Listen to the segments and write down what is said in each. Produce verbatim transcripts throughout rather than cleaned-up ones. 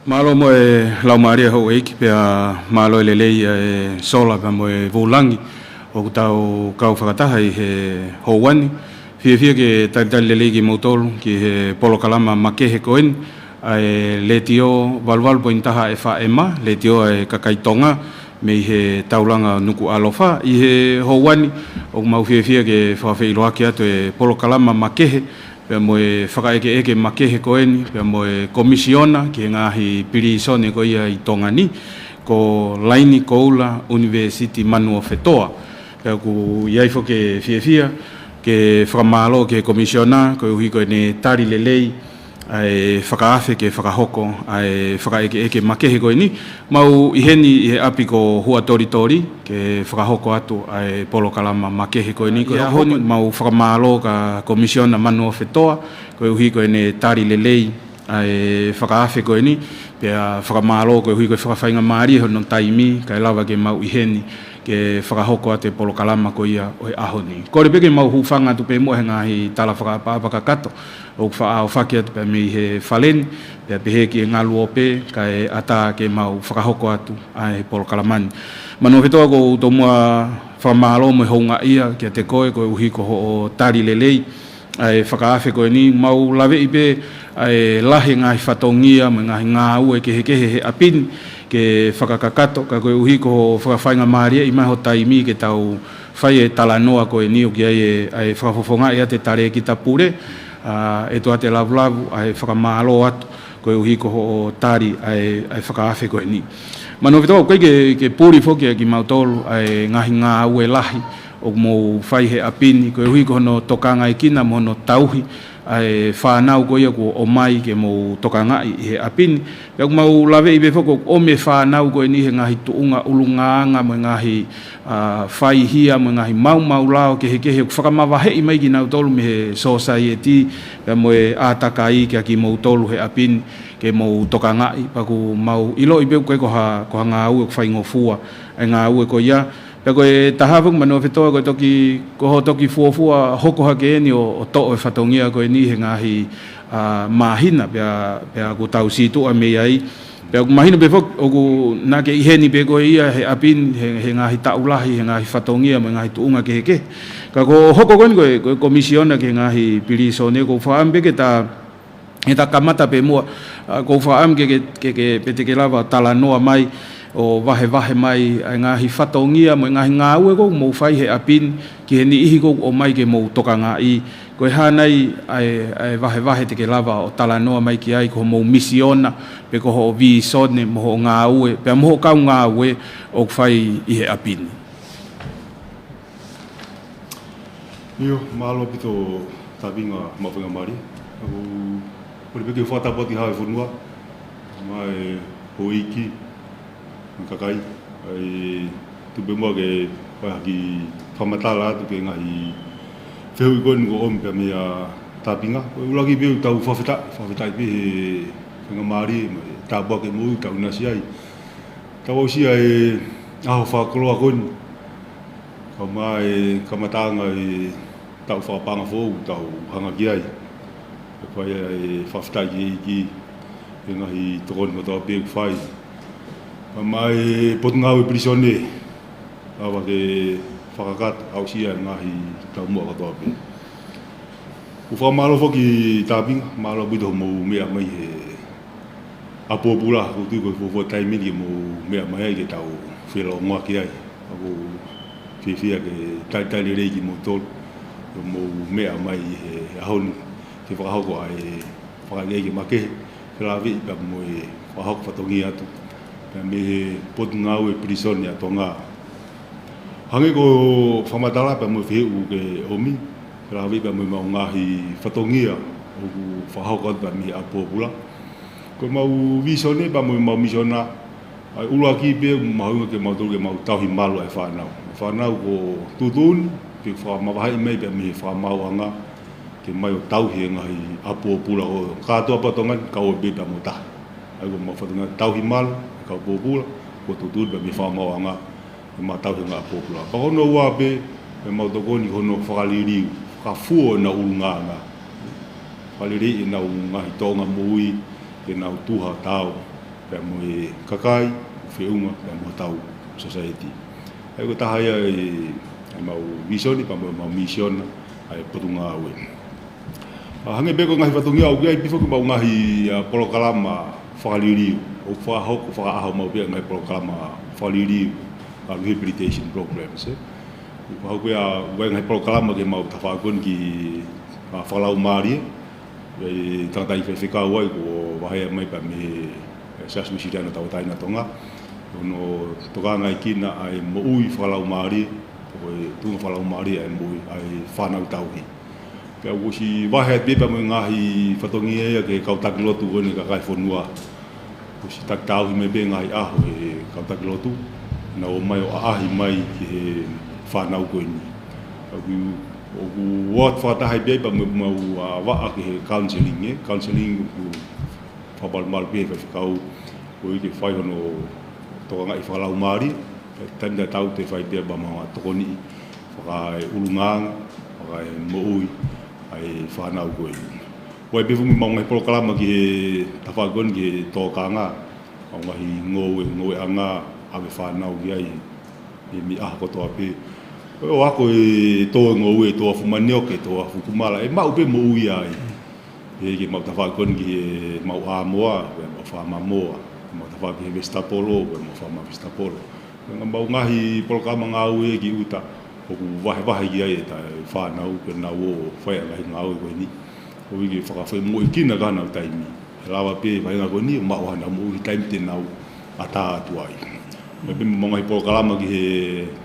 Mālō mo e laumālie houʻeiki, pea mālō e lelei ʻa e sola pea mo e vūlangi ʻoku tau kau fakataha ʻi he houa ni. Fiefia ke talitali lelei kimoutolu ki he polokalama makehe ko eni ʻa e Letiō valuvalu poini taha FM, Letiō ʻa e kakai Tonga, mei he taulanga Nukuʻalofa. ʻI he houa ni, ʻoku mau fiefia ke fakafeʻiloaki atu e polokalama makehe pea mo e fakaʻekeʻeke makehe ko eni, pea mo e komisiona ki he ngaahi pilīsone ko ia ʻi Tonga ni, ko Laini Koula University Manuofetoa. Pea ʻoku ʻi ai foki e fiefia ke fakamālō ki he komisiona koeʻuhi ko ʻene tali lelei ʻa e fakaafe ke fakahoko ʻa e fakaʻekeʻeke makehe ko eni. Mau ʻi heni ʻi he ʻapi ko Huʻatolitoli ke fakahoko atu ʻa e polokalama makehe ko eni. Ko e ʻaho ni, mau fakamālō ki he komisiona Manuofetoa koeʻuhi ko ʻene tali lelei ʻa e fakaafe ko eni, pea fakamālō koeʻuhi ko e fakafaingamālie hono taimi kae lava ke mau ʻi heni ke fakahoko atu e polokalama ko ia ʻo e ʻaho ni. Kole pē ke mau hūfanga atu pē muʻa he ngaahi tala fakaʻapaʻapa kakato ʻoku faʻa ʻaofaki atu pea mei he fale ni, pea pehē ki he ngaluope, kae ʻatā ke mau fakahoko atu ʻa e polokalama ni. Manuofetoa, ʻoku ou tomuʻa fakamālō mo e houngaʻia kiate koe koeʻuhi ko hoʻo tali lelei ʻa e fakaafe ko eni. Mau laveʻi pē ʻa e lahi e ngaahi fatongia mo e ngaahi ngāue kehekehe he ʻapi ni ke fakakakato, ka koeʻuhi ko hoʻo fakafaingamālieʻi mai ho taimi ke tau fai e talanoa ko eni, ʻoku ʻi ai e, ʻa e fakafofongaʻi atu e talēkita pule, ʻa, ʻEtuate Lavulavu, ʻa e fakamālō atu koeʻuhi ko hoʻo tali ʻa e, ʻa e fakaafe ko eni. Manuofetoa, ʻoku ʻikai ke, ke puli foki ʻa kimautolu ʻa e ngaahi ngāue lahi ʻoku mou fai he ʻapi ni, koeʻuhi ko hono tokangaekina mo hono tauhi ʻa e fānau ko ia kuo ʻomai ke mou tokangaʻi ʻi he ʻapi ni. Pea ʻoku mau laveʻi pē foki ʻoku ʻomi e fānau ko eni he ngaahi tuʻunga ʻulungaanga mo e ngaahi, ʻa, faihia mo e ngaahi maumau lao kehekehe ʻoku fakamavaheʻi mai kinautolu mei he sōsaieti pea mo e ʻātakai kia kimoutolu he ʻapi ni ke mou tokangaʻi. Pea ʻoku mau ʻiloʻi pē ʻoku ʻikai ko ha, ko ha ngāue ʻoku faingofua ʻa e ngāue ko ia. Pea ko e taha foki, Manuofetoa, ko e toki, ko hoʻo toki fuofua hoko hake eni ʻo, ʻo toʻo e fatongia ko eni he ngaahi, ʻa, māhina, pea, pea ʻoku tau sītuʻa mei ai. Pea ʻoku mahino pē foki ʻoku naʻa ke ʻi heni pē koe ia he ʻapi ni he, he ngaahi taʻu lahi, he ngaahi fatongia mo e ngaahi tuʻunga kehekehe. Ka ko hoʻo hoko ko eni ko e, ko e komisiona ki he ngaahi pilīsone, ʻoku ou fakaʻamu pē ke ta, ke ta kamata pē muʻa, ʻa, ʻoku ou fakaʻamu ke, ke, ke, ke pē te ke lava talanoa mai ʻo vahevahe mai ʻa e ngaahi fatongia mo e ngaahi ngāue ʻoku mou fai he ʻapi ni ki he niʻihi ʻoku ʻomai ke mou tokangaʻi. Ko e hā nai ʻa e, ʻa e vahevahe te ke lava ʻo talanoa mai ki ai, ko hoʻomou misiona, pe ko hoʻo vīsone mo hoʻo ngāue, pea mo hoʻo kau ngāue ʻoku fai ʻi he ʻapi ni? ʻIo, mālō ʻaupito Tāpinga, mo e faingamālie. ʻOku ou kole pē ke fakatapu atu ki he Hau ʻo e fonua, mo e houʻeiki, mo e kakai, ʻa e tuku pē muʻa ke fai ha kiʻi fakamatala atu ki he ngaahi fehuʻi ko eni kuo ʻomi pē meia Tāpinga. Ko e ʻuluaki pē ʻoku tau fakafetaʻi, fakafetaʻi pē he faingamālie mo e tāpuaki mo ʻoku tau ʻinasi ai. Tau aʻusia e ʻaho fakakoloa ko eni, kae ʻumaʻā e kamataʻanga e taʻu fakapaʻanga foʻou ʻoku tau hanga ki ai. ʻOku fai ai e fakafetaʻi ki he ʻEiki he ngaahi tokoni kotoa pē ʻoku fai. Kae ʻumaʻā e Potungāue Pilīsone, lava ke fakakakato, aʻusia e ngaahi taumuʻa kotoa pē. ʻOku fakamālō foki Tāpinga, mālō ʻaupito hoʻomou meʻa mai he ʻapi pōpula, ʻoku ou tui ko e fuofua taimi eni ke mou meʻa mai ai ke tau felōngoaki ai. ʻOku ou fiefia ke talitali lelei kimoutolu, ke mou meʻa mai he ʻaho ni, ke fakahoko ʻa e fakaʻekeʻeke makehe, felāveʻi pea mo e fakahoko fatongia atu pea mei he Potungāue Pilīsone ʻa Tonga. Hangē ko e fakamatala pea mo e fehuʻi kuo ke ʻomi, felāveʻi pea mo ʻemau ngaahi fatongia ʻoku fakahoko atu pea mei he ʻapi pōpula. Ko ʻemau vīsone pea mo ʻemau misiona, ʻa e ʻuluaki pē ʻoku mahuʻinga kiate kimautolu ke mau tauhi malu ʻa e fānau. Fānau kuo tuʻutuʻuni, pe fakamavaheʻi mai pea mei he fakamaauʻanga, ke mai ʻo tauhi e ngaahi ʻapi pōpula ʻo e kātoa pē ʻa Tonga ni, kau pē pea mo taha. ʻA ia ko ʻemau fatongia tauhi malu e kau pōpula kuo tuʻutuʻuni pea mei he fakamaauʻanga, ke mau tauhi e ngaahi ʻapi pōpula. Pea ko hono ua pē, ʻemau tokoni ki hono fakaliliu, fakafuo ʻenau ʻulungaanga, fakaleleiʻi ʻenau ngaahi tōʻonga moʻui, ke nau tuha taau. pea mo e kakai, feʻunga, pea mo hotau society. ʻA ia ko e taha ia ʻi, ʻa e mau vīsone, pea mo e mau misiona, ʻa e potungāue. ʻA, hangē pē ko e ngaahi fatongia ʻoku ʻi ai pē foki ʻemau ngaahi, ʻa, polokalama fakaliliu. ʻOku fakahoko, fakaʻaho maʻu pē ʻa e ngaahi polokalama fakaliliu, ʻa, rehabilitation programs, ē. ʻOku fakahoko ia, ʻa, ʻi ai e ngaahi polokalama ki heʻemau tafaʻaki ko eni ki, ʻa, fakalaumālie. ʻI ai e tangataʻeiki faifekau ai kuo vaheʻi mai pea mei he Siasi Uēsiliana Tauʻatāina ʻo Tonga. Hono tokangaʻi kinautolu ʻa e moʻui fakalaumālie, ko e tuʻunga fakalaumālie ʻa e moʻui ʻa e fānau tauhi. Pea kuo ʻosi vahe atu pē pea mo e ngaahi fatongia ia ki he kau taki lotu ko eni ʻa e kakai e fonua. Kuo ʻosi taki tauhi mai pē ngaahi ʻaho ʻe he kau taki lotu, nau ō mai ʻo ʻaʻahi mai ki he fānau ko eni. ʻOku, ʻoku ʻoatu fakataha pē ia pea mo, mo e, ʻa, vaʻa ki he counseling, ē. Counseling ʻoku fakamalumalu pē ʻe he faifekau, koeʻuhi ke fai hono tokangaʻi fakalaumālie, pea taimi tatau te fai pē ia pea mo e tokoni fakaeʻulungaanga, fakaemoʻui, ʻa e fānau ko eni. ʻOku ʻi ai pē foki ʻemau ngaahi polokalama ki he tafaʻaki ko eni ki he tōkanga, ʻa e ngaahi ngoue, ngoueʻanga, ʻave fānau ki ai, ʻi he meʻa kotoa pē. ʻO ako e tō e ngoue, tō afu manioke, tō afu kumala, ʻe maʻu pē moʻui ai. ʻI heʻemau tafaʻaki ko eni ki heʻemau ʻāmoa, ko ʻemau faama moa, ʻemau tafaʻaki ki he vesitapolo, ko ʻemau faama vesitapolo. Ko e ngaahi, ʻemau ngaahi polokalama ngāue ki ʻuta, ʻoku vahevahe ki ai ʻetau fānau, ke nau ō ʻo fai ʻa e ngaahi ngāue ko eni. Koeʻuhi ke fakafemoʻuekina ki heʻenau taimi. ʻE lava pē ʻe he vaʻinga ko eni ʻo maʻu haʻanau moʻui he taimi te nau ʻatā atu ai. ʻI ai pē ʻemau ngaahi polokalama ki he,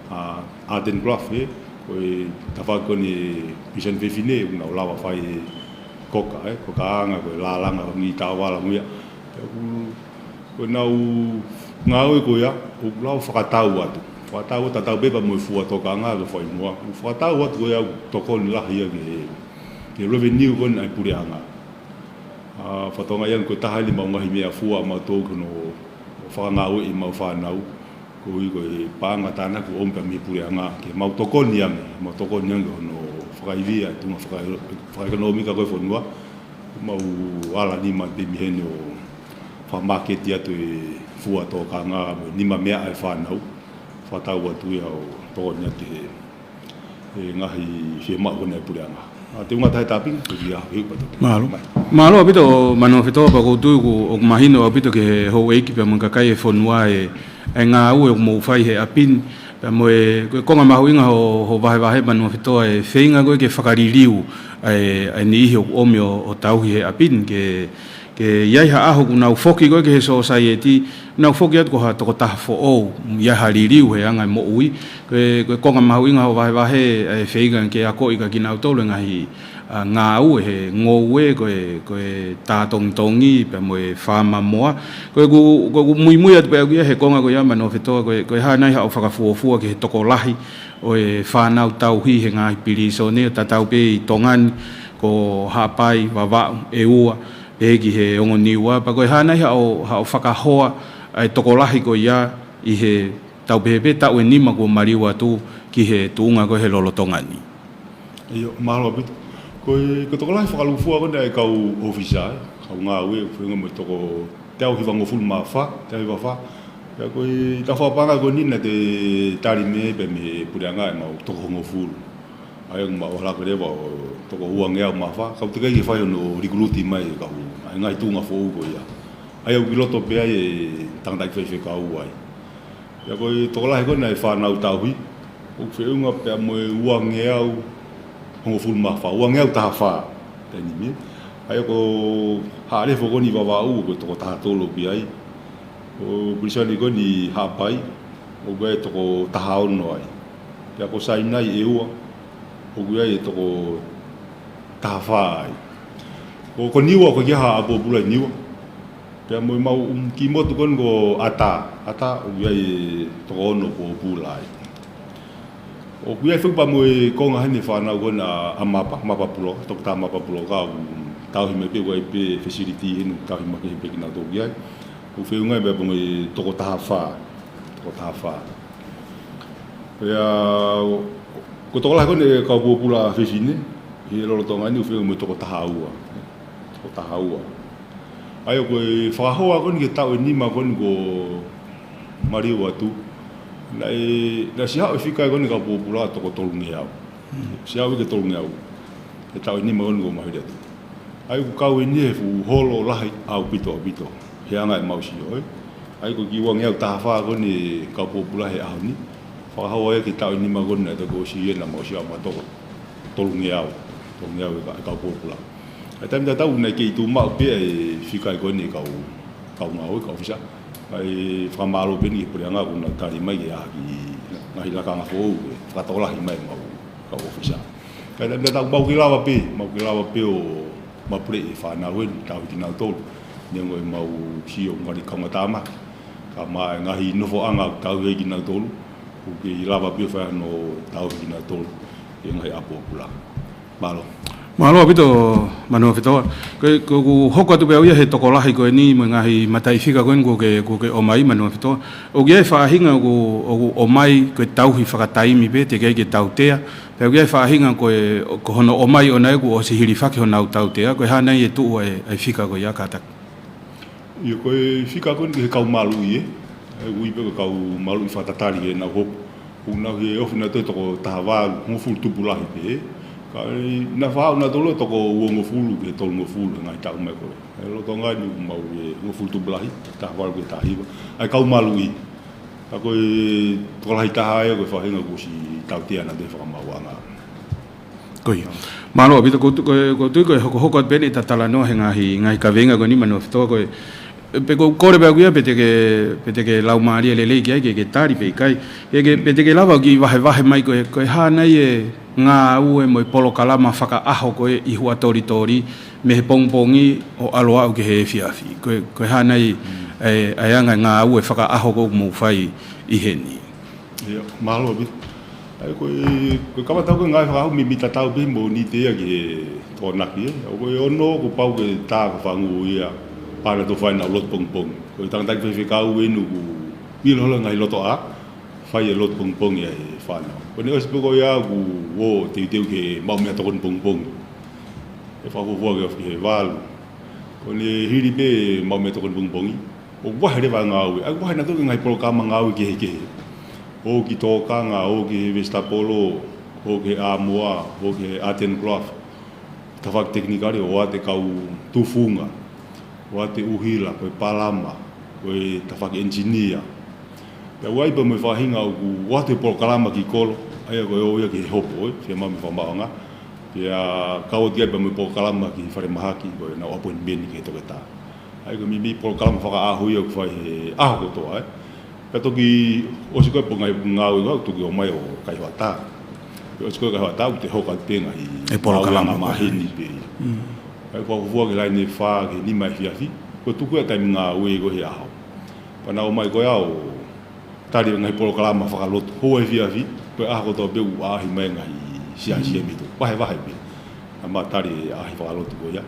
ʻa, art and craft, ē, ko e tafaʻaki ko eni e Pilīsone Fefine, ʻoku nau lava fai e koka, ē, kokaʻanga, ko e lālanga, ko e ngaahi taʻovala mo ia. Pea ʻoku, ko ʻenau ngāue ko ia, ʻoku lava fakatau atu. Fakatau atu, tatau pē pea mo e fua tōkanga ko e fai muʻa. ʻOku fakatau atu ko ia ʻoku tokoni lahi ia ki he, ki he revenue ko eni ʻa e puleʻanga. ʻA, fakatokangaʻi ange ko e taha eni ʻemau ngaahi meʻafua ʻamautolu ki hono fakangāueʻi ʻemau fānau. Koeʻuhi ko e paʻanga tānaki ʻoku ʻomi pē mei he puleʻanga, ke mau tokoni ange, mau tokoni ange hono fakaivia e tuʻunga faka-, fakaʻekonōmika ko ē e fonua. Mau ala nima pē mei heni ʻo fakamāketi atu e fua tōkanga mo e nima meʻa ʻa e fānau. Fakatau atu ia ʻo tokoni atu he, he ngaahi fiemaʻu ko eni ʻa e puleʻanga. ʻA, te u ngata he tāpinga, ko ia he upa tō. Mālō. Mālō ʻaupito Manuofetoa, pea ʻoku ou tui ʻoku, ʻoku mahino ʻaupito ki he houʻeiki pea mo e kakai e fonua e, e ngāue ʻoku mou fai he ʻapi ni. Pea mo e, ko e konga mahuʻinga hoʻo, hoʻo vahevahe Manuofetoa e feinga ko ē ke fakaliliu ʻa e, ʻa e niʻihi ʻoku ʻomi ʻo, ʻo tauhi he ʻapi ni ke, ke ʻi ai ha ʻaho ʻoku nau foki ko ē ki he sōsaieti, nau foki atu ko ha tokotaha foʻou, ʻi ai ha liliu he anga e moʻui. Ko e, ko e konga mahuʻinga hoʻo vahevahe e feinga ke akoʻi kia kinautolu e ngaahi, ʻa, ngāue he ngoue, ko e, ko e tā tongitongi, pea mo e faama moa. Ko ʻeku, ko ʻeku muimui atu pē au ia he konga ko ia Manuofetoa, ko e, ko e hā nai haʻo fakafuofua ki he tokolahi ʻo e fānau tauhi he ngaahi pilīsone, tatau pē ʻi Tonga ni, ko Haʻapai, Vavaʻu, ʻEua, pehē ki he Ongo Niua, pea ko e hā nai haʻo, haʻo fakahoa ʻa e tokolahi ko ia ʻi he tau pehē pē taʻu ʻe nima kuo maliu atu ki he tuʻunga ko ē he lolotonga ni. ʻIo, mālō ʻaupito. Ko e, ko e tokolahi fakalūkufua ko eni ʻa e kau ʻōfisa, ē, kau ngāue, ʻoku feʻunga mo e toko teau hivangofulu mā fā, teau hiva fā. Pea ko e tafaʻaki paʻanga ko eni naʻe tali mai pē mei he puleʻanga ʻemau toko hongofulu. ʻA ia ʻoku mau ʻalu hake leva ʻo toko uangeau mā fā, ka ʻoku teʻeki ke fai hono recruit mai e kau, ʻa e ngaahi tuʻunga foʻou ko ia. ʻA ia ʻoku ʻi loto pē ai e tangataʻeiki faifekau ai. Pea ko e tokolahi ko eni ʻa e fānau tauhi, ʻoku feʻunga pē mo e uangeau hongofulu mā fā, uangeau taha fā, taimi ni. ʻA ia ko Haʻalefo ko eni ʻi Vavaʻu, ko e toko taha tolu ʻoku ʻi ai. Ko e pilīsone ko eni ʻi Haʻapai, ʻoku ʻi ai e toko taha ono ai. Pea ko Sainai ʻEua, ʻoku ʻi ai e toko taha fā ai. Ko, ko Niua, ʻoku ʻikai ha ʻapi pōpula ʻi Niua. Pea mo ʻemau, um, kiʻi motu ko eni ko ʻAta. ʻAta, ʻoku ʻi ai e toko ono pōpula ai. ʻOku ʻi ai foki pea mo e konga heni e fānau ko ena ʻa Mapa, Mapa Puloka, Toketā Mapa Puloka, ʻoku tauhi mai pē, ʻoku ʻi ai pē facility heni, tauhi mai pē kinautolu ki ai. ʻOku feʻunga pē mo e toko taha fā, toko taha fā. Pea, ko e tokolahi ko eni e kau pōpula fefine ʻi he lolotonga ni, ʻoku feʻunga mo e toko taha ua. Toko taha ua. ʻA ia ko e fakahoa ko eni ki he taʻu ʻe nima ko eni kuo maliu atu, naʻe, naʻe ʻosi haʻu e fika ko eni kau pōpula toko tolungeau. ʻOsi haʻu ia ki he tolungeau he taʻu ʻe nima ko eni kuo maliu atu. ʻA ia ʻoku kau eni he fuʻu holo lahi ʻaupito ʻaupito he anga ʻemau sio, ē. ʻA ia ko e kiʻi uangeau taha fā ko eni kau pōpula he ʻaho ni. Fakahoa ia ki he taʻu ʻe nima ko eni naʻe toki ʻosi ia naʻa mau ʻosi ʻalu maʻu toko tolungeau, tolungeau e ka-, e kau pōpula. ʻA e taimi tatau naʻe kei tuʻu maʻu pē ʻa e fika ko eni kau, kau ngāue, kau ʻōfisa. ʻA ia fakamālō pē eni ki he puleʻanga kuo nau tali mai ke ʻai ha kiʻi ngaahi lakanga foʻou ke fakatokolahi mai ʻemau kau ʻōfisa. ʻA ia taimi tatau mau kei lava pē, mau kei lava pē ʻo mapuleʻi e fānau eni, tauhi kinautolu. Neongo ʻemau sio ngali kaungatāmaki, ka maʻa e ngaahi nofoʻanga tauhi ai kinautolu, ʻoku kei lava pē ʻo fai hano tauhi kinautolu ʻi he ngaahi ʻapi pōpula. Mālō. Mālō ʻaupito, Manuofetoa. Ko e, ko ʻeku hoko atu pē au ia he tokolahi ko eni mo e ngaahi mataʻi fika ko eni kuo ke, kuo ke ʻomai, Manuofetoa. ʻOku ʻi ai e faʻahinga ʻoku, ʻoku ʻomai ko e tauhi fakataimi pē, teʻeki ai ke tautea. Pea ʻoku ʻi ai e faʻahinga ko e, ko hono ʻomai ʻona ia kuo ʻosi hilifaki honau tautea, ko e hā nai e tuʻu ʻa e, ʻa e fika ko ia kātaki? ʻIo, ko e fika ko eni ki he kau maluʻi, ē. ʻOku ui pē ko e kau maluʻi fakatatali ki heʻenau hopo. ʻOku nau ʻi he ofi nautolu toko taha valu, hongofulu tupu lahi pē. Ka ʻi, naʻa faʻu nautolu toko uongofulu ki he tolungofulu he ngaahi taʻu mai ko ē. ʻI he lolotonga ni ʻoku mau ʻi he hongofulu tupu lahi, taha valu ki he taha hiva. ʻA e kau maluʻi. Ka ko e tokolahi taha ia ko e faʻahinga kuo ʻosi tautea nautolu he fakamaauʻanga. Ko ia. Mālō ʻaupito, ko, ko, ko e tui ko e hokohoko atu pē eni ʻeta talanoa he ngaahi, ngaahi kaveinga ko eni, Manuofetoa, ko e, pe ʻoku ou kole pē au ia pe te ke, pe te ke laumālie lelei ki ai ke, ke tali pe ʻikai. Ke, ke, pe te ke lava ʻo kiʻi vahevahe mai ko e, ko e hā nai e ngāue mo e polokalama fakaʻaho ko ē ʻi Huʻatolitoli mei he pongipongi ʻo ʻalu ʻo aʻu ki he efiafi. Ko e, ko e hā nai e, e anga e ngāue fakaʻaho ʻoku mou fai ʻi heni? ʻIo, mālō ʻaupito. ʻA ia ko e, ko e kamata ko e ngāue fakaʻaho meimei tatau pē mo Mōnite ia ki he Tokonaki, ē. ʻA ia ko e ono kuo pau ke tā ko e fānau ia, pea nau toe fai ʻenau lotu pongipongi. Ko e tangataʻeiki faifekau eni ʻoku ʻilo holo e ngaahi lotoʻā, fai e lotu pongipongi ʻa e fānau. Ko ʻene ʻosi pē ko ia kuo ō teuteu ke maʻu meʻatokoni pongipongi. ʻE fakafuofua ke ofi ki he valu. Ko ʻene hili pē maʻu meʻatokoni pongipongi, ʻoku vahe leva e ngāue. ʻA ia ʻoku vahe nautolu ki he ngaahi polokalama ngāue kehekehe. ʻO ki Tokanga, ʻo ki he Vesitapolo, ʻo ki he ʻAmoa, ʻo ki he Art and Craft. Tafaʻaki tekinikale, ʻoatu e kau tufunga, ʻoatu e ʻuhila, ko e palama, ko e tafaʻaki ʻenisinia. Pea ʻoku ʻi ai pē mo e faʻahinga ʻoku ʻoatu e polokalama ki kolo, ʻa ia ko e ō ia ki he hopo, ē, fiemaʻu mei he fakamaauʻanga. Pea kau atu ki ai pē mo e polokalama ki falemahaki, ko ʻenau appointment ki he toketā. ʻA ia ko e meimei polokalama fakaʻaho ia ʻoku fai he ʻaho kotoa, ē. Pea toki ʻosi ko ē pē ngaahi ngāue ʻoku toki ō mai ʻo kai hoʻatā. Pea ʻosi ko ē kai hoʻatā ʻoku te hoko atu pē ngaahi e polokalama ngāue anga maheni pē ia. Mm. ʻA ia fakafuofua ki he laine fā ki he nima efiafi, ko e tuku ia e taimi ngāue ko ē he ʻaho. Pea nau ō mai ko ia ʻo tali e ngaahi polokalama fakalotu, hou efiafi, ko e ʻaho kotoa pē ʻoku ʻaʻahi mai e ngaahi siasi mei tuʻa, vahevahe pē. Naʻa mau tali e ʻaʻahi fakalotu ko ia.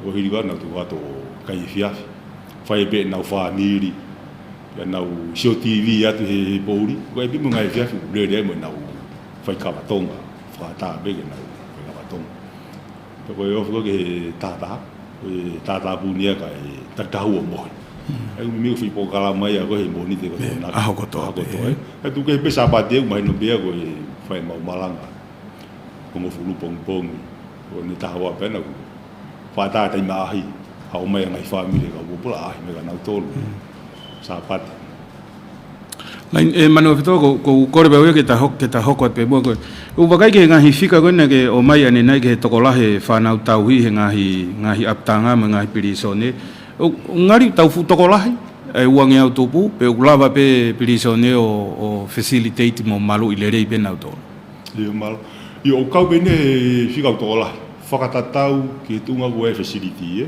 ʻO hili ko ia nau tuku atu ʻo kai efiafi. Fai pē ʻenau fāmili, pea nau sio TV atu he, he poʻuli. Ko e pē mo e ngaahi efiafi ʻoku lele ai mo ʻenau fai kava Tonga. Fakaʻatā pē ke nau fai kava Tonga. Pea ko e ofi ko ē ki he taha taha, ko e taha taha pē eni ia kae taki taha ua ʻo mohe. ʻA ia ʻoku meimei ʻoku fai polokalama ia ko ē he Mōnite ko e Tokonaki. ʻAho kotoa pē, ē. ʻA ia tuku kehe pē Sāpate ʻoku mahino pē ia ko e fai ʻemau malanga. Hongofulu pongipongi, ʻo ne taha ua pē naʻa ku fakaʻatā e taimi ʻaʻahi, haʻu mai e ngaahi fāmili kau pōpula ʻaʻahi mai kia nautolu. Mm. Sāpate. Laini, ē, Manuofetoa, ko, ʻoku ou kole pē au ia ke ta hok-, ke ta hoko atu pē muʻa ko e. ʻOku ou vakai ki he ngaahi fika ko ē naʻa ke ʻomai ʻanenai ki he tokolahi e fānau tauhi he ngaahi, ngaahi ʻapitanga mo e ngaahi pilīsone. ʻOku, ʻoku ngali tau fuʻu tokolahi, ʻa e uangeau tupu, pe ʻoku lava pē pilīsone ʻo, ʻo facilitate mo maluʻi lelei pē nautolu? ʻIo, mālō. ʻIo, ʻoku kau pē eni he fika ʻoku tokolahi. Fakatatau ki he tuʻunga ko ē e facility, ē.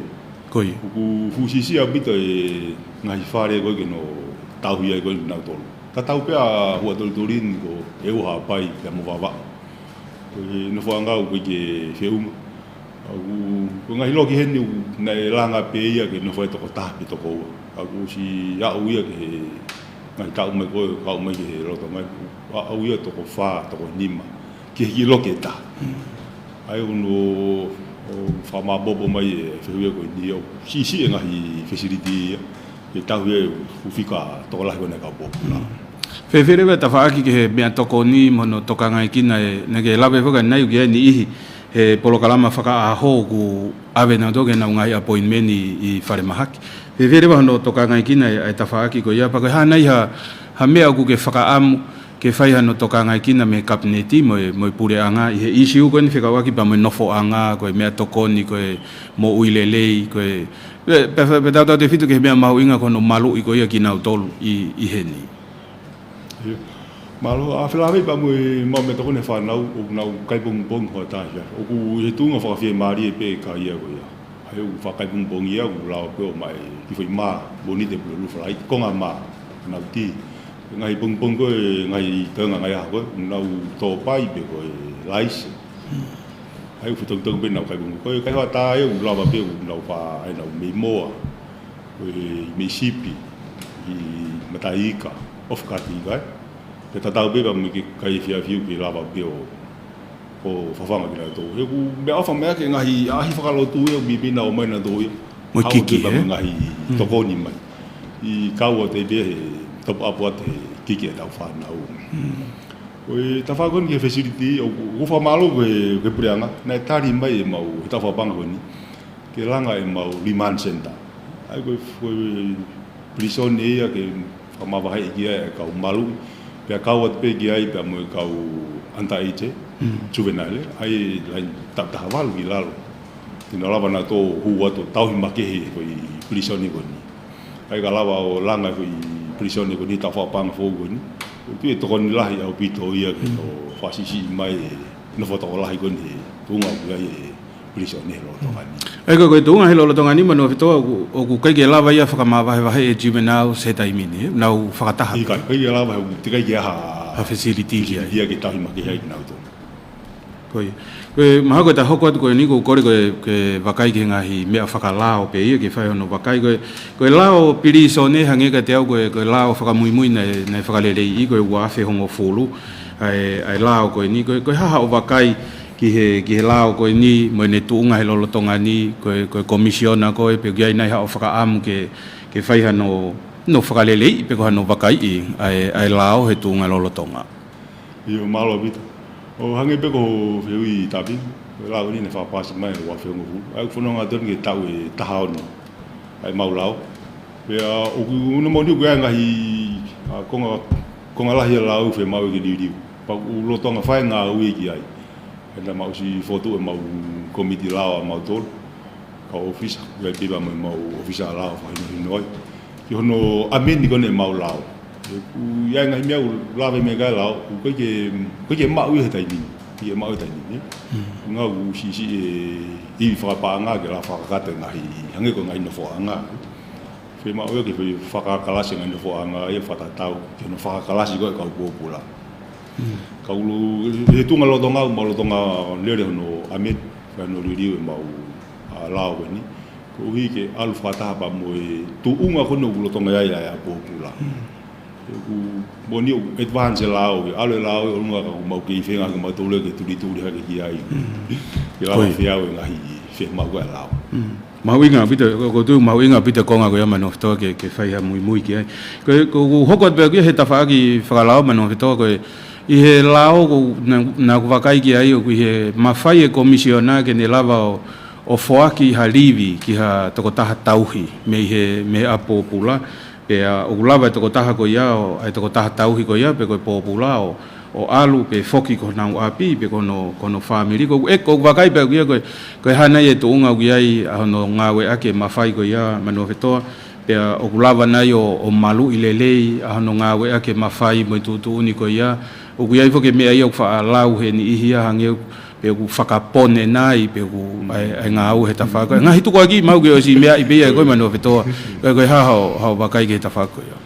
Ko ia. ʻOku fuʻu siʻisiʻi ʻaupito e ngaahi fale ko ē ke nau tauhi ai ko ē nautolu. Tatau pē ʻa Huʻatolitoli ni ko e ua Haʻapai pea mo Vavaʻu. Ko e nofoʻanga ʻoku ʻikai ke feʻunga. ʻA ia ʻoku, ko e ngaahi loki heni ʻoku naʻe langa pē ia ke nofo ai toko taha pe toko ua. ʻA ia kuo ʻosi aʻu ia ki he ngaahi taʻu mai ko ē, aʻu mai ki he lolotonga ni. Aʻu ia toko fā, toko nima. Ki he kiʻi loki ʻe taha. Mm. ʻA ia ʻoku ou fakamāʻopoʻopo mai e fehuʻi ko eni ʻoku siʻisiʻi e ngaahi facility ia ke tauhi e ʻū fika tokolahi ko eni ʻa e kau pōpula. Fēfē leva e tafaʻaki ki he meʻatokoni mo hono tokangaekina e, naʻe ke lave foki ʻanenai ʻoku ʻi ai e niʻihi he polokalama fakaʻaho ʻoku ʻave nautolu ki heʻenau ngaahi appointment ʻi, ʻi falemahaki. Fēfē leva hono tokangaekina e, e tafaʻaki ko ia, pea ko e hā nai ha, ha meʻa ʻoku ke fakaʻamu ke fai hano tokangaekina mei he kapineti mo e, mo e puleʻanga ʻi he ʻīsiu ko eni fekauʻaki pea mo e nofoʻanga, ko e meʻatokoni, ko e moʻui lelei, ko e, pe, pe, pe tautautefito ki he meʻa mahuʻinga ko hono maluʻi ko ia kinautolu ʻi, ʻi heni. ʻIo. Mālō, ʻa e felāveʻi pea mo e maʻu meʻatokoni e fānau, ʻoku nau kai pongipongi hoʻatā. ʻOku ʻi he tuʻunga fakafiemālie pē ka ia ko ia. ʻA ia ʻoku faʻa kai pongipongi ia, ʻoku lava pē ʻo maʻu e kiʻi foʻi mā, Monite, Pulelulu, Falaite, konga mā, nau tī. Ngaahi pongipongi ko e ngaahi taʻu ngaahi ʻaho ko ē, ʻoku nau tō pai pē ko e laisi. ʻA ia ʻoku fetokitoki pē ʻenau kai pongipongi. Ko e kai hoʻatā ia ʻoku lava pē ʻo nau fā, ʻenau meʻi moa, ko e meʻi sipi, ʻi mataʻi ika, ʻofa kati ika, ē. Pea tatau pē pea mo e kiʻi kai efiafi ʻoku lava pē ʻo ʻo fafanga kinautolu. He ʻoku meʻaʻofa meʻa ki he ngaahi ʻaʻahi fakalotu ia, ʻoku pipina ʻo mai nautolu ia. Mo e kiki, ē? Hao pē pea mo e ngaahi tokoni mai. ʻI kau atu pē he top up atu he kiki ʻetau fānau. Ko e tafaʻaki ko eni ki he facility, ʻoku, ʻoku fakamālō ki he, ki he puleʻanga, naʻe tali mai ʻe maʻu, he tafaʻaki ko eni ke langa ʻemau remand center. ʻA ia ko e, ko e pilīsone ia ke fakamavaheʻi ki ai e kau maluʻi, pea kau atu pē ki ai pea mo e kau underage, juvenile, ʻa ia ʻi he laine taʻu taha valu ki lalo. Te nau lava nautolu ʻo hū atu ʻo tauhi makehe ko e pilīsone ko eni. ʻA ia ka lava ʻo langa ko e pilīsone ko eni, tafaʻaki foʻou ko eni, ʻoku tui ʻe tokoni lahi ʻaupito ia ke nau fakasiʻisiʻi mai e nofo tokolahi ko eni he tuʻunga ʻoku ʻi ai e pilīsone he lolotonga ni. ʻA ia ko e tuʻunga he lolotonga ni, Manuofetoa, ʻoku, ʻoku ʻikai ke lava ia ʻo fakamavahevaheʻi e juveniles he taimi ni, ē? Nau fakataha. ʻIkai, ʻikai ke lava, ʻoku teʻeki ai ha facility ki ai. Facility ia ke tauhi makehe ai kinautolu. Ko ia. Ko e mahalo ko ʻeta hoko atu ko eni, ʻoku ou kole ke, ke vakai ki he ngaahi meʻa fakalao pē ia, ke fai hono vakai. Ko e, ko e lao pilīsone hangē kiate au ko e, ko e lao fakamuimui naʻe, naʻe fakaleleiʻi ko e ua afe hongofulu. ʻA e, ʻa e lao ko eni, ko e, ko e hā haʻo vakai ki he, ki he lao ko eni, mo ʻene tuʻunga he lolotonga ni, ko e, ko e komisiona koe, pe ʻoku ʻi ai nai haʻo fakaʻamu ke, ke fai hano, hano fakaleleiʻi, pe ko hano vakaiʻi ʻa e, ʻa e lao he tuʻunga lolotonga. ʻIo, mālō ʻaupito. ʻO hangē pē ko hoʻo fehuʻi, Tapi, ko e lao ni naʻe fakapāsi mai he ua afe hongofulu. ʻA ia ʻoku fononga atu eni ki he taʻu ʻe taha ono ʻa ʻemau lao. Pea ʻoku, ʻoku moʻoni ʻoku ʻi ai e ngaahi, ʻa, konga, konga lahi ʻo e lao ʻoku fiemaʻu ke liliu. Pea ʻoku lolotonga fai e ngāue ki ai. He naʻa mau ʻosi fokotuʻu ʻemau kōmiti lao ʻamautolu, kau ʻōfisa, ʻi ai pē pea mo ʻemau ʻōfisa lao fakahinohino ai ki hono amend ko eni ʻemau lao. ʻOku ʻi ai e ngaahi meʻa ʻoku lave mai ki ai e lao, ʻoku ʻikai ke, ʻikai ke maʻu ia he taimi ni, ʻikai ke maʻu he taimi ni. Ngaahi ʻū siʻisiʻi e ivi fakapaʻanga ke lava fakakakato e ngaahi, hangē ko e ngaahi nofoʻanga. Fiemaʻu ia ke fai fakakalasi e ngaahi nofoʻanga ia fakatatau ki hono fakakalasi ko ē e kau pōpula. Ka ʻoku, he tuʻunga lolotonga, ʻoku mau lolotonga lele hono amend, fai hono liliu ʻemau, ʻa, lao ko eni. Koeʻuhi ke ʻalu fakataha pea mo e tuʻunga ko eni ʻoku lolotonga ʻi ai ʻa e ʻa pōpula. ʻOku moʻoni ʻoku advance e lao, ke ʻalu e lao ʻi ʻolunga ka ʻoku mau kei feinga ke mau tole ke tulituli hake ki ai. Ke lava feau e ngaahi fiemaʻu ko ē ʻa e lao. Mahuʻinga ʻaupito, ko, ko e tuʻu mahuʻinga ʻaupito e konga ko ia, Manuofetoa, ke, ke fai ha muimui ki ai. Ko, ko, ʻoku hoko atu pē ia he tafaʻaki fakalao, Manuofetoa, ko e, ʻi he lao ko ē naʻa, naʻa ku vakai ki ai, ʻoku ʻi he mafai e komisiona ke ne lava ʻo, ʻo foaki ha livi ki ha tokotaha tauhi mei he, mei he ʻa pōpula. Pea ʻoku lava e tokotaha ko ia ʻo, ʻa e tokotaha tauhi ko ia, pe ko e pōpula ʻo, ʻo ʻalu, pe foki ki honau ʻapi, pe ko hono, ko hono fāmili. Ko e, ʻoku vakai pē au ki ai ko e, ko e hā nai e tuʻunga ʻoku ʻi ai ʻa hono ngāueʻaki e mafai ko ia, Manuofetoa, pea ʻoku lava nai ʻo, ʻo maluʻi lelei ʻa hono ngāueʻaki e mafai mo e tuʻutuʻuni ko ia. ʻOku ʻi ai foki e meʻa ia ʻoku faʻa lau he niʻihi ia hangē pe ʻoku fakapone nai, pe ʻoku ʻai, ʻai ngāue he tafaʻaki. Ngaahi tukuakiʻi maʻu ke ʻosi meaʻi pē ia ʻe koe, Manuofetoa. Ko e, ko e hā haʻo, haʻo vakai ki he tafaʻaki ko ia.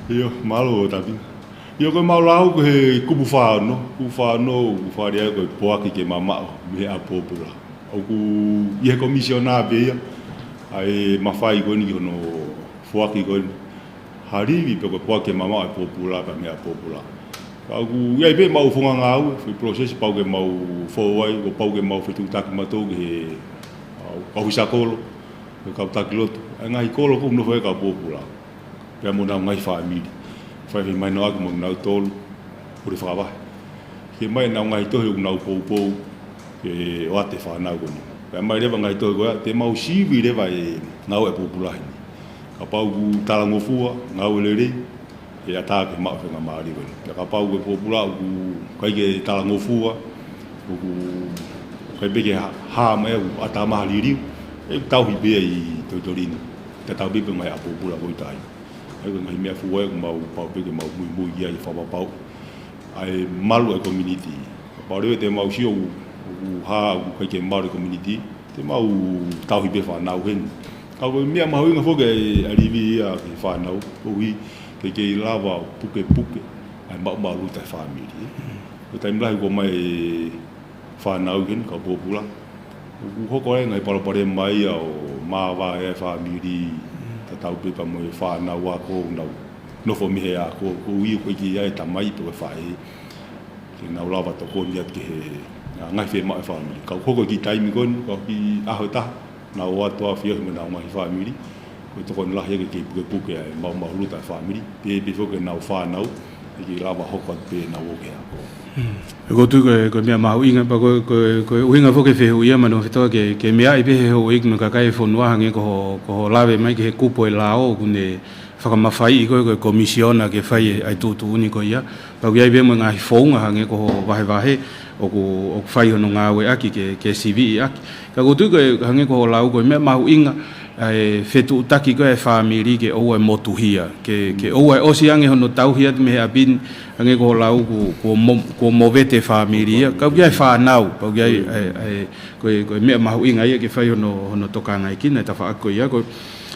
ʻIo, mālō Tapi. ʻIo, ko ʻemau lao ko e kupu fā ono, kupu fā ono, kupu fā lea ko e foaki ke mamaʻo mei he ʻa pōpula. ʻOku ʻi he komisiona pē ia ʻa e mafai ko eni ki hono foaki ko eni ha livi pe ko e foaki ke mamaʻo e pōpula pea mei he ʻa pōpula. Ka ʻoku ʻi ai pē ʻemau founga ngāue, foʻi process pau ke mau fou ai, ʻo pau ke mau fetuʻutaki mautolu ki he, ʻa, kau ʻofisa kolo, ko e kau taki lotu. ʻA e ngaahi kolo ʻoku nofo ai e kau pōpula. Pea mo honau ngaahi fāmili. Fai fai mai naʻa ku mau nau tolu, pule fakavahe. Ke mai ʻenau ngaahi tohi ʻoku nau poupou, ke ʻoatu e fānau ko eni. Pea mai leva ngaahi tohi ko ia, te mau sivi leva e ngāue ʻa e pōpula heni. Kapau ʻoku talangofua, ngāue lelei, ʻe ʻatā ke maʻu e faingamālie ko eni. Pea kapau ko e pōpula ʻoku ʻikai ke talangofua, ʻoku ʻikai pē ke hā, hā mai ʻoku ʻatā mai ha liliu, ʻe tauhi pē ʻi Toritorini. Tatau pē mo e ngaahi ʻa pōpula ko ia. ʻA ia ko e ngaahi meʻa fua ia ʻoku mau pau pē ke mau muimui ki ai ʻi he fakapapau ʻa e malu ʻa e community. Kapau leva te mau sio ʻoku, ʻoku hā, ʻoku ʻikai ke malu e community, te mau tauhi pē fānau heni. Ka ko e meʻa mahuʻinga foki ʻa e livi ia ki he fānau, koeʻuhi ke kei lava ʻo pukepuke ʻa e maʻumaʻuluta ʻa e fāmili. Ko e taimi lahi ʻoku ʻomai e fānau ki heni, kau pōpula. ʻOku hoko ai e ngaahi palopalema ia ʻo māvae e fāmili, tatau pē pea mo e fānau ako, nau nofo mei he ako, koeʻuhi ʻoku ʻikai ke ʻi ai e tamai pe ko e faʻē ke nau lava tokoni atu ki he, ʻa, ngaahi fiemaʻu ʻa e fāmili. Ka ʻoku hoko e kiʻi taimi ko eni, ko e kiʻi ʻaho ʻe taha, nau ō atu ʻo feohi mo ʻenau ngaahi fāmili, ko e tokoni lahi ia ke kei pukepuke ʻa e maʻumaʻuluta ʻa e fāmili, pea pehē foki ʻenau fānau, ʻe kei lava hoko atu pē ʻenau ō ki he ako. Ko e tui ko e, ko e meʻa mahuʻinga, pea ko e, ko e, ko e ʻuhinga foki e fehuʻi ia Manuofetoa ke, ke meaʻi pē ʻe he houʻeiki mo e kakai e fonua hangē ko hoʻo, ko hoʻo lave mai ki he kupu ʻo e lao ʻoku ne fakamafaiʻi ko e, ko e komisiona ke fai e, ʻa e tuʻutuʻuni ko ia. Pea ʻoku ʻi ai pē mo e ngaahi founga hangē ko hoʻo vahevahe ʻoku, ʻoku fai hono ngāueʻaki ke, ke siviʻi ʻaki. Ka ʻoku ou tui ko e hangē ko hoʻo lau ko e meʻa mahuʻinga ʻa e fetuʻutaki ko e fāmili ke ʻoua ʻe motuhia. Ke, ke ʻoua ʻe ʻosi ange hono tauhi atu mei he ʻapi ni hangē ko hoʻo lau kuo, kuo mo-, kuo movete e fāmili ia. Ka ʻoku ʻi ai e fānau, pea ʻoku ʻi ai, ʻa e, ʻa e, ko e, ko e meʻa mahuʻinga ia ke fai hono, hono tokangaʻi ki he tafaʻaki ko ia. Ko e,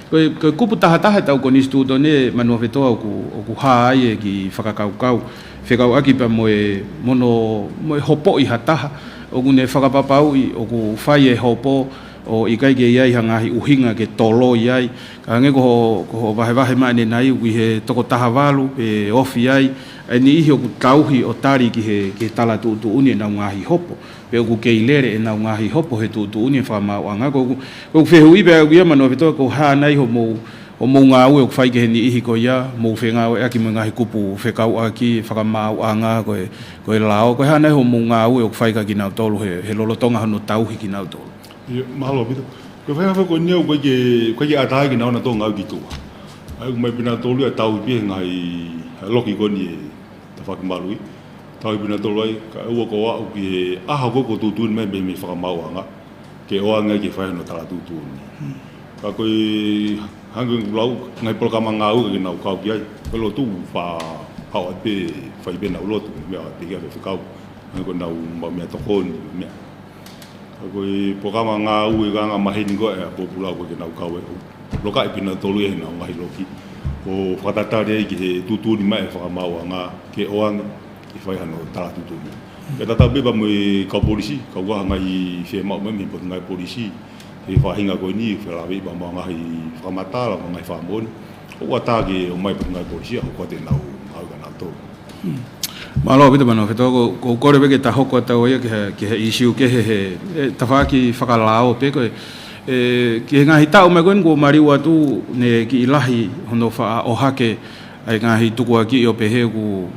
ko e, ko e kupu tahataha ʻetau konisitūtone Manuofetoa ʻoku, ʻoku hā ai e kiʻi fakakaukau fekauʻaki pea mo e, mo hono, mo e hopoʻi ha taha ʻoku ne fakapapauʻi ʻoku fai e hopo ʻo ʻikai ke ʻi ai ha ngaahi ʻuhinga ke toloi ai. Ka hangē ko hoʻo, ko hoʻo vahevahe mai ʻanenai ʻoku ʻi he toko taha valu pe ofi ai ʻa e niʻihi ʻoku tauhi ʻo tali ki he, ki he tala tuʻutuʻuni ʻenau ngaahi hopo. Pe ʻoku kei lele ʻenau ngaahi hopo he tuʻutuʻuni e fakamaauʻanga. Ko ʻeku, ko ʻeku fehuʻi pē au ia Manuofetoa, ko e hā nai hoʻomou, hoʻomou ngāue ʻoku fai ki he niʻihi ko ia, mou fengāueʻaki mo e ngaahi kupu fekauʻaki, fakamaauʻanga, ko e, ko e lao, ko e hā nai hoʻomou ngāue ʻoku fai kia kinautolu he, he lolotonga hono tauhi kinautolu? ʻIo, mālō ʻaupito. Ko e faʻahinga foki ko eni ʻoku ʻikai ke, ʻikai ke ʻatā ai kinautolu ʻenau ngāue ki tuʻa. ʻA ia ʻoku ʻomai pē nautolu ia ʻo tauhi pē he ngaahi, ʻa e loki ko eni e tafaʻaki maluʻi. Tauhi pē nautolu ai, kae ʻoua kuo aʻu ki he ʻaho ko ē kuo tuʻutuʻuni mai mei, mei he fakamaauʻanga ke ʻoange ai ke fai hono tala tuʻutuʻuni. Ka ko e hangē ko ʻeku lau, ngaahi polokalama ngāue ʻikai ke nau kau ki ai. Ko e lotu pē ʻoku ʻalu atu pē, fai pē ʻenau lotu, meʻa ʻoatu pē ki he faifekau. Hangē ko ʻenau maʻu meʻatokoni, meʻa. Ka ko e polokalama ngāue ʻoku anga maheni ko ē ʻa e pōpula ʻoku ʻikai ke nau kau ai. Lokaʻi pē nautolu ia heʻenau ngaahi loki ʻo fakatatali ai ki he tuʻutuʻuni mai e fakamaauʻanga ke ʻoange ke fai hano tala tuʻutuʻuni. Pea tatau pē pea mo e kau polisi, kau ʻi ai ha ngaahi fiemaʻu mai mei he Potungāue Polisi he faʻahinga ko eni, felāveʻi pea mo e ngaahi fakamatala, mo e ngaahi fakamoʻoni. ʻOku ʻatā ke ʻomai e Potungāue Polisi ʻo hoko atu ʻenau ngāue kia nautolu. Mālō ʻaupito Manuofetoa, ko, ko e kole pē ke ta hoko atu ia ki he, ki he ʻīsiu kehe he, he tafaʻaki fakalao pē ko ē, ʻe, ki he ngaahi taʻu mai ko eni kuo maliu atu ne kiʻi lahi hono faʻa ʻohake ʻa e ngaahi tukuakiʻi ʻo pehē ʻoku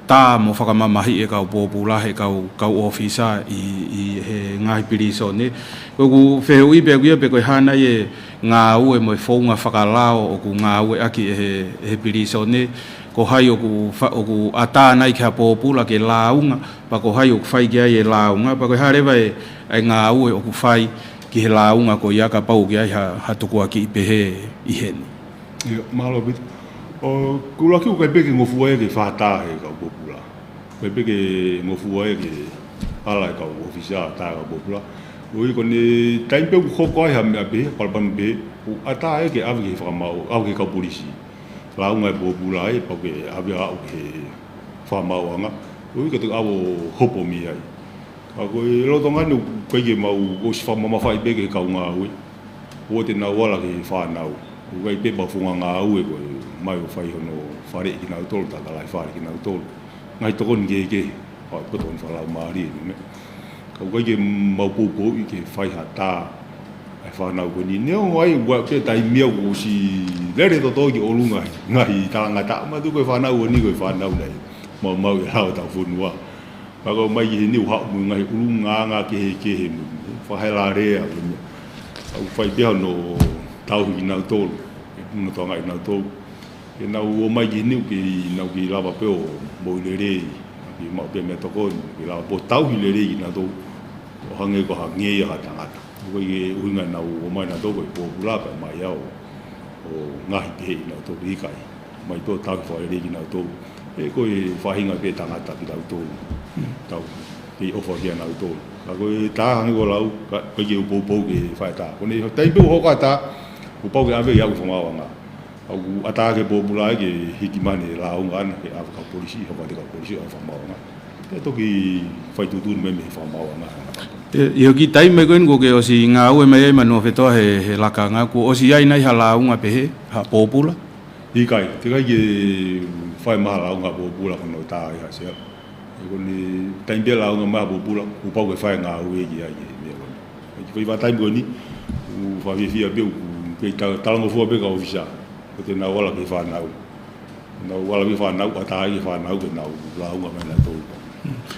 tā mo fakamamahiʻi e kau pōpula he kau, kau ʻōfisa ʻi, ʻi he ngaahi pilīsone. Ko ʻeku fehuʻi pē au ia pe ko e hā nai e ngāue mo e founga fakalao ʻoku ngāueʻaki ʻe he, ʻe he pilīsone. Ko hai ʻoku fa-, ʻoku ʻatā nai ki ha pōpula ke lāunga, pea ko hai ʻoku fai ki ai e lāunga, pea ko e hā leva e, e ngāue ʻoku fai ki he lāunga ko ia kapau ʻoku ʻi ai ha, ha tukuakiʻi pehē ʻi heni. ʻIo, mālō ʻaupito. ʻOku ou ʻuluaki ʻoku ʻikai pē ke ngofua ia ke fakatā he kau pōpula. ʻIkai pē ke ngofua ia ke ala e kau ʻōfisa tā e kau pōpula. ʻOku ʻi ai ko eni taimi pē ʻoku hoko ai ha meʻa pehē, palopalema pehē, ʻoku ʻatā ia ke ʻave ki he fakamaau, ʻave ki he kau polisi. Lāunga e pōpula ai, pau ke ʻave ʻo aʻu ki he fakamaauʻanga. ʻOku ʻikai ke toe ʻave ʻo hopo mei ai. Ka ko e lolotonga ni ʻoku ʻikai ke mau ʻosi fakamamafaʻi pē ki he kau ngāue. ʻOua te nau ala ki he fānau. ʻOku ʻi ai pē ʻemau founga ngāue ko e ʻomai ʻo fai hono faleʻi kinautolu, tatalaifale kinautolu. ngaahi tokoni kehekehe, ʻa e tokoni fakalaumālie ʻeni. Ka ʻoku ʻikai ke mau poupouʻi ke fai ha tā ʻa e fānau ko eni. Neongo ai ʻoku ʻi ai pē taimi ia kuo ʻosi lele totolo ki ʻolunga ngaahi talangataʻa, ʻoku mātuʻaki ko e fānau ko eni ko e fānau naʻe maumauʻi e lao ʻetau fonua. Ka ko e ʻomai ki heni ʻoku haʻu mo e ngaahi ʻulungaanga kehekehe mo e fakahelelea ko eni. ʻOku fai pē hono tauhi kinautolu, ʻe puno toanga kinautolu. Ke nau ō mai ki heni ʻoku kei, nau kei lava pē ʻo moʻui lelei, kei maʻu pē meʻatokoni, kei lava pē ʻo tauhi lelei kinautolu, ʻo hangē ko ha ngeia ha tangata. ʻOku ʻikai ke ʻuhinga ʻenau ō mai nautolu ko e pōpula pē mai au ʻo ngaohi pehē kinautolu, ʻikai. Mai pē ʻo tauhi fakalelei kinautolu. He ko e faʻahinga pē tangata kitautolu. Tau kei ʻofa kia nautolu. Ka ko e tā hangē ko e lau, ka, ʻoku ʻikai ke u poupou ke fai tā. Ko ʻene taimi pē ʻoku hoko ʻa e tā, kuo pau ke ʻave ia ʻi he fakamaauʻanga. ʻOku ʻatā ke pōpula ai ke hiki mai ʻene lāunga ʻana ke ʻave ki he kau polisi, hoko atu ki he kau polisi ʻo fakamaauʻanga. Pea toki fai tuʻutuʻuni mai mei he fakamaauʻanga. ʻE, ʻi hoʻo kiʻi taimi ko eni kuo ke ʻosi ngāue mai ai Manuofetoa he, he lakanga, kuo ʻosi ʻi ai nai ha lāunga pehē, ha pōpula? ʻIkai, teʻeki ai ke fai mai ha lāunga pōpula ko hono tā ia ʻa e sela. He ko ʻene taimi pē lāunga mai ha pōpula, kuo pau ke fai ngāue ki ai e meʻa ko eni. He ko e vahaʻa taimi ko eni, ʻoku fakafiefia pē ʻoku kei ta-, talangofua pē kau ʻōfisa. Ko ʻenau ala ki he fānau. Nau ala ki he fānau, ʻatā ki he fānau ke nau lāunga mai nautolu.